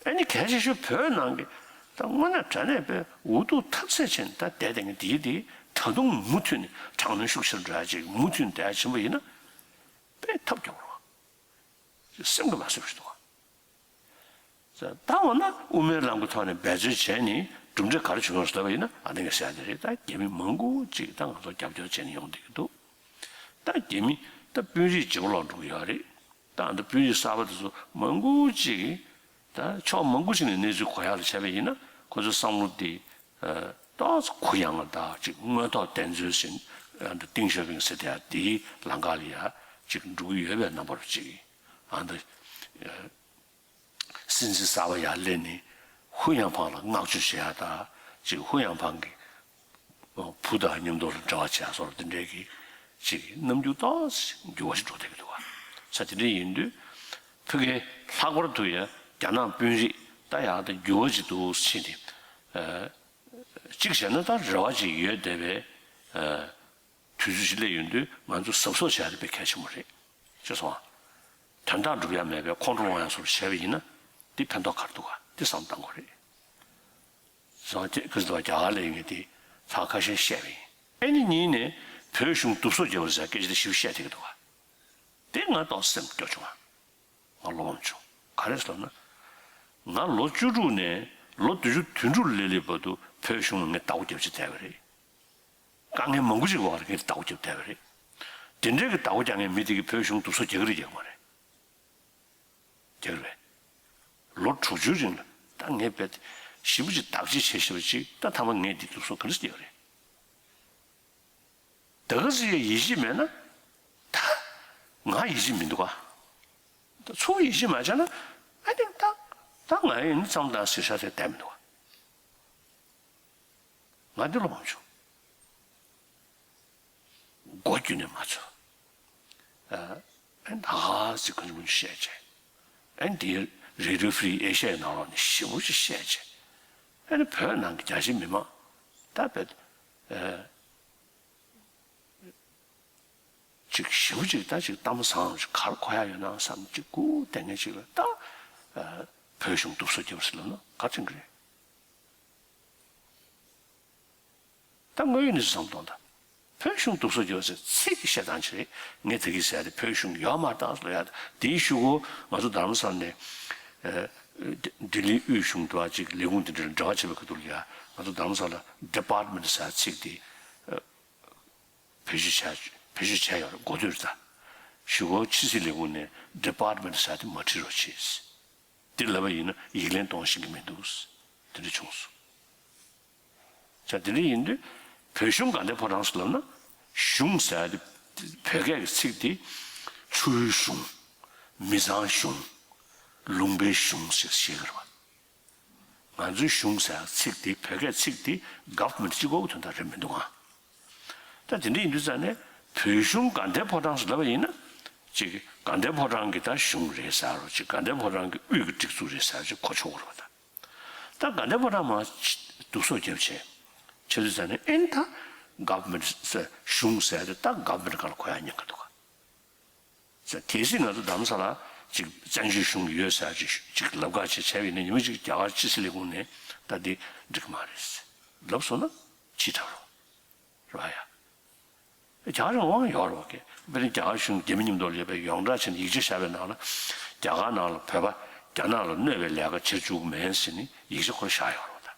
ཨ་ནི་གལ་ཆེ་ཤོས་བོད་ནང་གི་ད་དངོས་གནས་དྲང་གནས་དཔེ་འུ་ཐུག་ཐབས་ཟད་བྱས་ནས་ད་བསྡད་བསྡད་མཁན་དེ་གི་དེ་ད་དུང་མུ་མཐུད་ནས་དྲག་གནོན་ཤུགས་ཆེ་རུ་འགྲོ་ཡག་ཅིག་མུ་མཐུད་ནས་བསྡད་ཡག་ཕྱིན་པ་ཡིན་ན། དཔེ་ཐབས་སྐྱོ་པོ་རེད། སེམས་ཀྱིས་མ་བཟོད་པ་ཞིག་འདུག་ག། ད་འོ་ན་དབུ་མའི་ལམ་གྱི་ཐོག་ནས་འབད་རྩོལ་བྱས་ནས་གྲུབ་འབྲས་ག་རེ་བྱུང་ཡོད་ཟེར་ལབ་པ་ཡིན་ན། ཨ་ནི་ངས་ཟེར་ཡག་དེ་རེད། ད་རྒྱ་མི་མང་པོ་ཅིག་ད་ང་ཚོ་རྒྱབ་སྐྱོར་བྱས་ནས་ཡོང་བསྡད་ཀྱི་འདུག། ད་རྒྱ་མི་ད་དཔོན་རིགས་བརྗེ་པོ་ལོག་འགྲོ་གི་ཡོད་རེད། ད་ཨ་ནི་དཔོན་རིགས་གསར་པ་དེ་ཚོ་མང་པོ་ཅིག་གིས་ད་ཕྱོགས་མང་པོ་ཞིག་ནས་གནས་ཚུལ་གོ་ཡག་ལ་བྱས་པ་ཡིན་ན། ཁོ་ཚོའི་བསམ་བློ་དེ་ཨ་ཏོག་ཙམ་གུ་ཡངས་པ་དང་། ཅིག་དངོས་ཐོག་བདེན་འཚོལ་ཟིན། ཨ་ནི་ཏིང་ཞའོ་ཕིང་ཟེར་དེ་ཡ་དེའི་ལམ་ཁ་ལ་ཡ་ཅིག་འགྲོ་གི་ཡོད་པའི་རྣམ་པ་རུ་ཅིག། ཨ་ནི་ཨ་སྲིད་འཛིན་གསར་པ་ཡར་སླེབས་ནས་ཧུ་ཡང་ཕང་ལ་བསྔགས་བརྗོད་བྱེད་ཡག་དང་། ཅིག་ཧུ་ཡང་ཕང་གི་བུ་དང་མཉམ་དུ་ལ་འབྲེལ་བ་བྱེད་ཡག་སོགས་དེ་འདྲའི་གི་ཅིག་རྣམ་འགྱུར་ཏོག་ཙམ་འགྱུར་བ་ཞིག་འགྲོ་བསྡད་ཀྱི་འདུག་ག། ས་དེ་འདྲ་ཡིན་དུས་ཕ་གི་ལྷག་པར་དུ་ཡ་རྒྱ་ནག་དཔོན་རིགས་ད་ཡག་ད་འགྱུར་བ་ཅིག་འདུག་ཕྱིན་ཏེ། ཨ་གཅིག་བྱས་ན་ད་རེ་བ་ཅིག་ཡོད་བསྡད་པའི་ཨ་དུས་ཚོད་ཅིག་སླེབས་ཡོང་དུས་ང་ཚོ་གཟབ་གཟབ་བྱེད་ཡག་དེ་དཔེ་གལ་ཆེན་པོ་རེད། ཤེས་སོང་ང་། དོན་དག་འགྲུབ་ཡག་མེད་པའི་ཁོང་ཁྲོ་སློང་ཡག་སོགས་བྱས་པ་ཡིན་ན་དེ་ཕན་ཐོགས་ག་རེ་འདུག་ག། དེ་བསམ་བཏང་དགོས་རེད། སོང་དེ་ཁ་སང་རྒྱ་གར་ལ་ཡིན་མཁན་དེ་ཚར་ཁ་ཤས་བཤད་པ་ཡིན། ཨ་ནི་གཉིས་ནས་བོད་གཞུང་བསྡུ་གསོག་བརྒྱབ་པ་ཟེར་སྐད་ཆ་དེ་ཞིབ་བཤད་བསྡད་ཀྱི་འདུག་ག། དེ་ང་ཏོག་སེམས་སྐྱོ་བྱུང་ང་། ང་བློ་ཕམ་བྱུང་། ག་རེ་ཟེར་ན། ང་ལོ་བཅུ་དྲུག་ནས་ལོ་བདུན་ཅུ་དོན་དྲུག་སླེབས་སླེབས་བར་དུ་བོད་གཞུང་ལ་ངས་ལྟ་སྐོར་རྒྱབ་བྱས་བསྡད་པ་རེད། དཀའ་ངལ་མང་པོ་ཅིག་འོག་ལ་ངས་བདག་པོ་རྒྱབ་བསྡད་པ་རེད། དེ་འདྲའི་གི་བདག་པོ་རྒྱག་མཁན་མི་དེ་གིས་བོད་གཞུང་སྡུག་བསྔལ་རྒྱག་གི་རེད་རྒྱག་གི་མ་རེད། རྒྱག་གི་རེད། ལོ་དྲུག་ཅུའི་རིང་ལ་ད་ངས་བས་ཞེ་པོ་ཅིག་བདག་གཅེས་བྱས་ཞེ་པོ་ཅིག་ད་ཐ་མ་ངས་འདི་སྡུག་བསྔལ་ག་རེ་ཟེར་རྒྱག་གི་རེད། ད་ག་ཟེ་ཡིད་ཆེས་མེད་ན། ད་ང་ཡིད་ཆེས་མི་འདུག་ག་ད་ཚུར་ཡིད་ཆེས་མ་བྱས་ན་ཨ་ནི་ད་ད་ང་ཡིན་ཙམ་དང་ཟེར་ཤ་ཟེར་བསྡད་མི་འདུག་ག་ང་འདི་ལོ་མང་བྱུང་། མགོ་བརྒྱུད་ནས་མ་ཚོར། ཨ་ཨ་ནི་ཧ་ཧ་ཟེར་གང་བྱུང་བྱུང་བཤད་བྱས། ཨ་ནི་དེ་Radio Free Asia ཡི་ནང་ལོགས་ནས་ཞེ་པོ་ཅིག་བཤད་བྱས། ཨ་ནི་བོད་ནང་གི་རྒྱ་ཆེ་མི་མང་ད་བོད་ཨ། ཅིག་ཞེ་པོ་ཅིག་ད་ཅིག་གཏམ་བཟང་ཅིག་ག་རེ་གོ་ཡ་ཡོད་ན་བསམ་ཅིག་སྒུག་བསྡད་མཁན་ཅིག་ལ་ད་ཨ་བོད་གཞུང་སྡུག་བསྔལ་རྒྱབ་ཟེར་ལབ་ན་ག་རེ་དྲན་གི་རེད། ད་དངོས་ཡོད་གནས་ཚུལ་བསམ་བློ་གཏོང་དང་། བོད་གཞུང་སྡུག་བསྔལ་རྒྱབ་ཟེར་ཚིག་གི་བཤད་སྟངས་ཅིག་རེད། ངས་ད་གིན་ཟེར་ཡ་དེ་བོད་གཞུང་ཡོད་མ་རེད་ད་ཟེར་ལབ་ཡ་དེ་ཡི་གཞུག་གུ་ང་ཚོ་རྡ་རམ་ས་ལ་ནས་ཨ་ལྡི་ལྡི་ལིའི་དབུས་གཞུང་དུ་བ་ཅིག་ལས་ཁུངས་དེ་འདྲ་ལ་འབྲེལ་བ་བྱེད་པའི་ཁ་ཐུག་ལ་ཡ་ང་ཚོ་རྡ་རམ་ས་ལ་Department ཟེར་ཚིག་དེ་བེད་སྤྱོད་བྱས་བེད་སྤྱོད་བྱས་ཡོད་རེད། གོ་ཐོས་རེད་ད། གཞུག་གུ་ཕྱི་སྲིད་ལས་ཁུངས་ནས་Department ཟེར་དེ་མ་བྲིས་རོགས་བྱེད། འདི་ལབ་པ་ཡིན་ན་ཡིག་ལན་གཏོང་ཤེས་ཀྱི་མི་འདུག་དེ་འདྲ་བྱུང་སོང་། ཅག་དེ་འདྲ་ཡིན་དུས་བོད་གཞུང་དགའ་ལྡན་ཕོ་བྲང་ཟེར་ལབ་ན་གཞུང་ཟེར་དེ་བོད་སྐད་ཀྱི་ཚིག་དེ་ཆུ་བོའི་གཞུང་། མི་ཚང་གཞུང་། ལུང་པའི་གཞུང་ཞེས་བཤད་ཀྱི་རེད་བ། ང་ཚོའི་གཞུང་ཟེར་ཚིག་དེ་བོད་སྐད་ཚིག་དེ་government གཅིག་པོ་གི་དོན་དག་རེད་མི་འདུག་ག་ད་དེ་འདྲ་ཡིན་དུས་ཙང་ནས་བོད་གཞུང་དགའ་ལྡན་ཕོ་བྲང་ཟེར་ལབ་པ་ཡིན་ན་ཅིག་དགའ་ལྡན་ཕོ་བྲང་གི་ད་གཞུང་རེད་ཟེར་རོ། ཅིག་དགའ་ལྡན་ཕོ་བྲང་གི་དབུས་ཀྱི་སྒྲིག་འཛུགས་རེད་ཟེར་ཅིག་གོ་ཆོག་གི་རེད་བ། ད་ད་དགའ་ལྡན་ཕོ་བྲང་མ་སྡུག་སོག་རྒྱབ་བྱས་བྱས་དུས་ཙང་ནས་ཨེ་ནི་ད་government ཟེར་གཞུང་ཟེར་དེ་ད་government ག་ལ་གོ་ཡ་ཉེན་ཁ་འདུག་ག་ཟེར། གལ་སྲིད་ང་ཚོ་རྡ་རམ་ས་ལ་ཅིག་བཙན་བྱོལ་གཞུང་ཡོད་ཟེར་ཅིག་ཅིག་ལབ་ཁ་ཅིག་བྱས་པ་ཡིན་ན་ཉི་མ་ཅིག་རྒྱ་གར་ཕྱི་སྲིད་ལས་ཁུངས་ནས་ད་འདི་འགྲིག་གི་མ་རེད་ལབ་སོང་ན་ཕྱི་དྲགས་རོགས་རེད་བ་ཡ། རྒྱ་གར་གཞུང་དབང་ཡོད་རེད་བ་ཀྱེ། དཔེར་ན་རྒྱ་གར་གཞུང་རྒྱ་མི་མཉམ་དུ་ལས་པའི་ཡོངས་གྲགས་བྱས་ནས་ཡིག་ཆ་བཞག་པའི་ནང་ལ་རྒྱ་གར་ནང་ལ་བོད་པ་རྒྱ་ནག་ལ་གནོད་པའི་ལས་ཀ་བྱེད་བཅུག་མེད་ཟེར་ནས་ཡིག་ཆ་ཁོ་བཞག་ཡོད་རེད་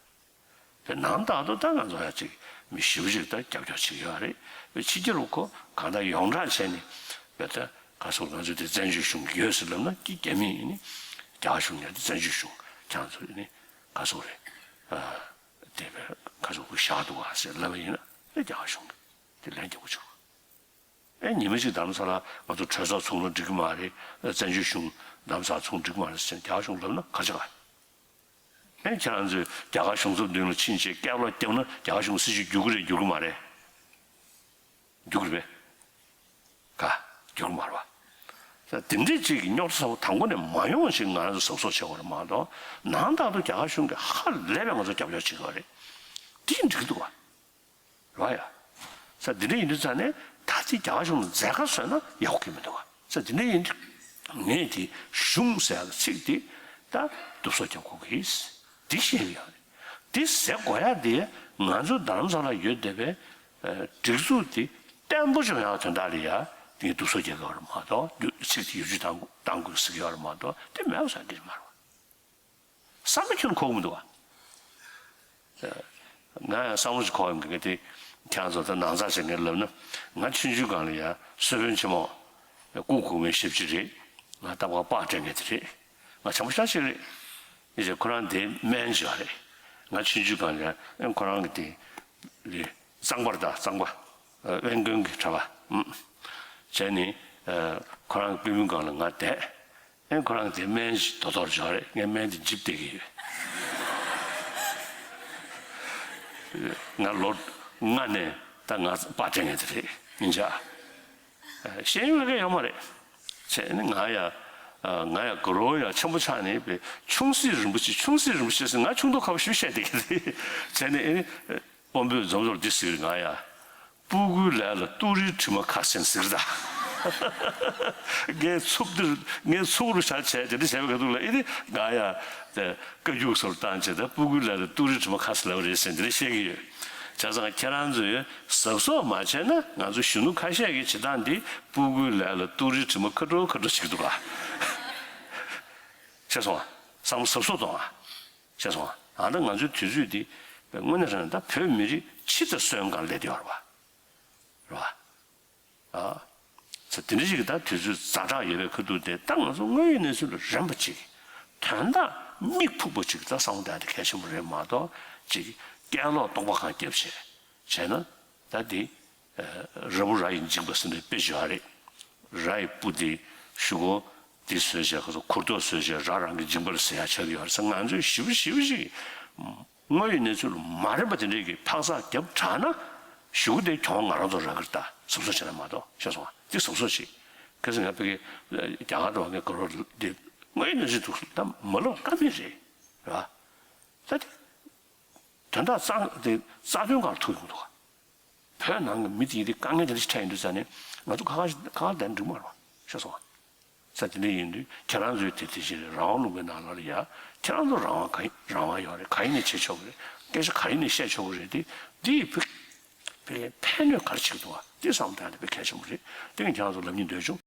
བ་ད། དེ་ནང་ལྟར་དུ་ད་ང་ཚོ་ཡ་ཅིག་མི་ཞེ་པོ་ཅིག་ད་རྒྱབ་སྐྱོར་བྱེད་ཀྱི་ཡོད་རེད། བའི་ཕྱི་རྒྱལ་ལ་ཁོ་གང་ལྟར་ཡོངས་གྲགས་བྱས་ནས་བས་ད་ག་སོགས་ང་ཚོ་དེ་བཙན་བྱོལ་གཞུང་ཡོད་ཟེར་ལབ་ན་ཀྱི་རྒྱ་མི་ཡིན་ནི་རྒྱ་གཞུང་ཡ་དེ་བཙན་བྱོལ་གཞུང་ཁྱང་ཚོ་ཡིན་ནི་ག་སོགས་རེད། དེ་བས་ག་སོགས་ཁོ་བཞག་འདུག་ག་ཟེར་ལབ་པ་ཡིན་ན་ཨེ་རྒྱ་གཞུང་གི་དེ་ལན་རྒྱག་དགོས་ཆོག་ཨེ་ཉི་མ་ཅིག་རྡ་རམ་ས་ལ་ང་ཚོ་གྲོས་ཚོགས་ཚོགས་ན་འགྲིག་གི་མ་རེད། བཙན་བྱོལ་གཞུང་རྡ་རམ་ས་ལ་ཚོགས་འགྲིག་གི་མ་རེད་ཟེར་རྒྱ་གཞུང་ལབ་ན་ག་ཅི་ག་ཨེ་ཁྱེད་རང་ཚོས་རྒྱ་གར་གཞུང་ཚབ་མདུན་ལ་ཕྱིན་བྱས་སྐད་ལོག་བརྒྱབ་ན་རྒྱ་གར་གཞུང་སྲིད་ཇུས་འགྱུར་གི་རེད་འགྱུར་གི་མ་རེད། འགྱུར་གི་རེད་པས། ག་འགྱུར་གི་མ་རེད་བ། ས་དེ་འདྲས་ཅིག་གི་རྙོག་དྲ་ཚ་བོ་དང་པོ་ནས་མ་ཡོང་ཞིག་ང་རང་ཚོ་གཟབ་གཟབ་བྱེད་དགོས་རེད་མ་གཏོགས་ནང་ལྟར་དུ་རྒྱ་གར་གཞུང་གིས་ཧ་ལས་པའི་ང་ཚོ་རྒྱབ་སྐྱོར་བྱེད་དགོས་རེད། དེ་འགྲིག་གི་འདུག་བ། རེད་བ་ཡ། ས་དེ་འདྲ་ཡིན་དུས་ཙང་ནས་ད་ལྟའི་རྒྱ་གར་གཞུང་ལ་མཛད་ཁ་བཟོས་ན་ཡག་པོ་གི་མི་འདུག་བ། ས་དེ་འདྲ་ཡིན་དུས་ངས་དེ་གཞུང་ཟེར་ཡག་གི་ཚིག་དེ་ད་སྡུག་སོག་རྒྱབ་དགོས་ཀྱི་ཡིན། དེ་བཤད་གི་ཡོད་རེད། དེ་ཟེར་དགོས་ཡག་དེ་ང་ཚོ་རྡ་རམ་ས་ལ་ཡོད་བསྡད་པའི་སྒྲིག་འཛུགས་དེ་བརྟན་པོ་བྱུང་ཡག་དོན་དག་ལ་ཡ་དེ་སྡུག་སོག་རྒྱག་གི་ཡོད་རེད་མ་གཏོགས་ཚིག་དེ་བེད་སྤྱོད་བཏང་བཏང་དགོས་ཟེར་གི་ཡོད་རེད་མ་གཏོགས་དེ་མེད་པ་ཟེར་གི་མ་རེད་བ། བསམ་བློ་ཁྱོན་འཁོར་གི་མི་འདུག་བ། ང་ཡང་བསམ་བློ་ཞིག་འཁོར་ཡོང་གི་འདུག་ག་དེ་ཁྱེད་རང་ཚོ་ད་ནང་ཚགས་བྱེད་མཁན་ལབ་ན་ང་ཆུང་ཆུང་སྒང་ལ་ཡ་གསོལ་དཔོན་ཆེན་མོ་སྐུ་གོང་མའི་ཞབས་ཕྱི་རེད། ང་རྟ་ཕག་པགས་སྤྲད་མཁན་དེ་རེད། ང་བྱམས་པོ་ཤ་ཆེ་རེད། ཡིན་ཅེ་ཁོ་རང་དེ་སྨན་ཅིག་ཡོད་རེད། ང་ཆུང་ཆུང་སྒང་ལ་ཡ་ཁོ་རང་གི་དེ་རེད་གཙང་པ་རེད་ད་གཙང་པ། དབེན་དགོན་གྱི་གྲྭ་པ། བྱས་ནས་ཁོ་རང་གི་པུས་མོའི་སྒང་ལ་ང་བསྡད། ཨེ་ཁོ་རང་དེ་སྨན་ཞིག་དོ་དོར་འཇོག་རེད། ངས་སྨན་དེ་འཇིབ་བསྡད་ཀྱི་ཡོད། ང་ལོ་ལྔ་ནས་ད་ང་པགས་སྤྲད་མཁན་དེ་རེད་ཡིན་ཆ། ཤེས་ཡོན་ལ་ཀ་ཡོད་མ་རེད། བྱས་ནས་ང་ཡ་ང་ཡ་དགའ་རོགས་ཡ་ཆེན་པོ་ཆགས་ནས་པའི་ཆུང་སྲིད་རིན་པོ་ཆེ་ཆུང་སྲིད་རིན་པོ་ཆེ་ཟེར་ང་ཆུང་མདོག་ཁ་པོ་ཞིག་བཤད་བསྡད་ཀྱི་རེད། བྱས་ནས་ཨེ། དཔོན་པོས་འཛོམས་ཚོར་འདི་ཟེར་ང་ཡ། སྤུ་གུའི་ལས་ལ་ཏུ་རིའི་དྲི་མ་ཁ་ཟེར་ཟེར་ད། ངས་ཚུབ་འདིར་ངས་ཚུགས་རུ་བཞག་བྱས་དེ་འདྲ་བྱས་པའི་ཁ་ཐུག་ལ་ཨེ་ནི་ང་ཡ། དེ་བཀའ་རྒྱུགས་སོར་བཏང་བྱས་ད་སྤུ་གུའི་ལས་ལ་ཏུ་རིའི་དྲི་མ་ཁ་ཟེར་ལབ་རེད་ཟེར་འདི་འདྲ་བཤད་ཀྱི་ཡོད། བྱས་ཙང་ཁྱེད་རང་ཚོས་གཟབ་གཟབ་མ་བྱས་ན་ང་ཚོ་གཞོན་ནུ་ཁ་ཤས་ཀྱི་བྱེད་སྟངས་འདི་སྤུ་གུའི་ལས་ལ་ཏུ་རིའི་དྲི་མ་ཁ་དྲོ་ཁ་དྲོ་བྱེད་ཀྱི་འདུག་ག། ཤེས་སོང་ང་། བསམ་བློ་གཟབ་གཟབ་གཏོང་ང་། ཤེས་སོང་ང་། ཨ་ད་ང་ཚོའི་དུས་ཚོད་འདི་དངོས་གནས་དྲང་གནས་ད་བོད་མི་རིགས་འཆི་དང་གསོན་སྒང་སླེབས་བསྡད་ཡོད་རེད་བ། དེ་འདྲ་ཞིག་གི་ད་དུས་ཚོད་ཛ་དྲག་ཡོད་པའི་ཁ་ཐུག་དེ་ད་ང་ཚོ་དངོས་ཡོད་གནས་ཚུལ་ལ་རན་པ་ཅིག་དོན་དག་མིག་ཕུག་པ་ཅིག་ད་བསམ་བློ་བཏང་ཡ་དེ་གལ་ཆེན་པོ་རེད་མ་གཏོགས་ཅིག་སྐད་ལོག་སྟོང་པ་གང་རྒྱབ་བྱས་བྱས་ན་ད་དེ་ར་བུ་ར་ཡི་འཇིགས་པ་ཟེར་ནས་དཔེ་བརྗོད་ཡ་རེད། ར་ཡི་སྤུ་དེ་གཞུག་གུ་དེ་བཟོས་བྱས་ཁ་ཚོ་གུར་ཐོག་བཟོས་བྱས་ར་རང་གི་འཇིགས་པ་ལ་ཟེར་ཡ་ཆགས་ཀྱི་ཡོད་རེད་ཟེར། ང་ཚོས་ཞིབ་པོ་ཞིབ་པོ་ཞིག་དངོས་ཡོད་གནས་ཚུལ་མ་རེད་པ་དེ་འདྲས་ཀྱི་འཕག་འཚག་རྒྱབ་དྲགས་ན་གཞུག་གུ་དེ་གྱོང་ང་རང་ཚོ་རག་གི་རེད། ད་གཟབ་གཟབ་བྱས་ན་མ་གཏོགས་ཤེས་སོང་ང་། དེ་གཟབ་གཟབ་བྱེད། གལ་སྲིད་ང་ཕ་གི་རྒྱ་གར་དུ་བ་ངའི་ག་རོ་དེ་དངོས་ཡོད་གནས་ཚུལ་འདུག་ད་མ་ལོག་ཀ་མེད་རེད། རེད་བ། ད་དེ་དོན་དག་རྩ་དེ་རྩ་དོན་གང་ཐུག་ཡོང་འདུག་ག་བོད་ནང་གི་མི་དེ་ཡིན་དུས་དཀའ་ངལ་དེ་འདྲ་ཞིག་འཕྲད་ཡོང་དུས་ཙང་ནས་ང་ཚོ་ཁ་ཁ་ཁ་ཁ་བསྡད་འགྲིག་མ་རེད་བ། ཤེས་སོང་ང་། ས་དེ་འདྲ་ཡིན་དུས་ཁྱེད་རང་ཚོའི་དེ་དེ་བཞིན་རང་དབང་ལུང་པའི་ནང་ལ་ཡ་ཁྱེད་རང་ཚོ་རང་དབང་ག་ཡིན་རང་དབང་ཡོད་རེད། ག་ཡིན་ནས་བྱེད་ཆོག་གི་རེད། སྐད་ཆ་ག་ཡིན་ནས་བཤད་ཆོག་གི་རེད། དེ་དེ་ཡི་བུ་དེ་ཕན་གནོད་ག་རེ་བྱེད་ཀྱི་འདུག་བ། དེ་བསམ་བཏང་ཡ་དེ་དཔེ་གལ་ཆེན་པོ་རེད། དེ་ངས་ཁྱེད་རང་ཚོ་ལབ་སྙིང་འདོད་བྱུང་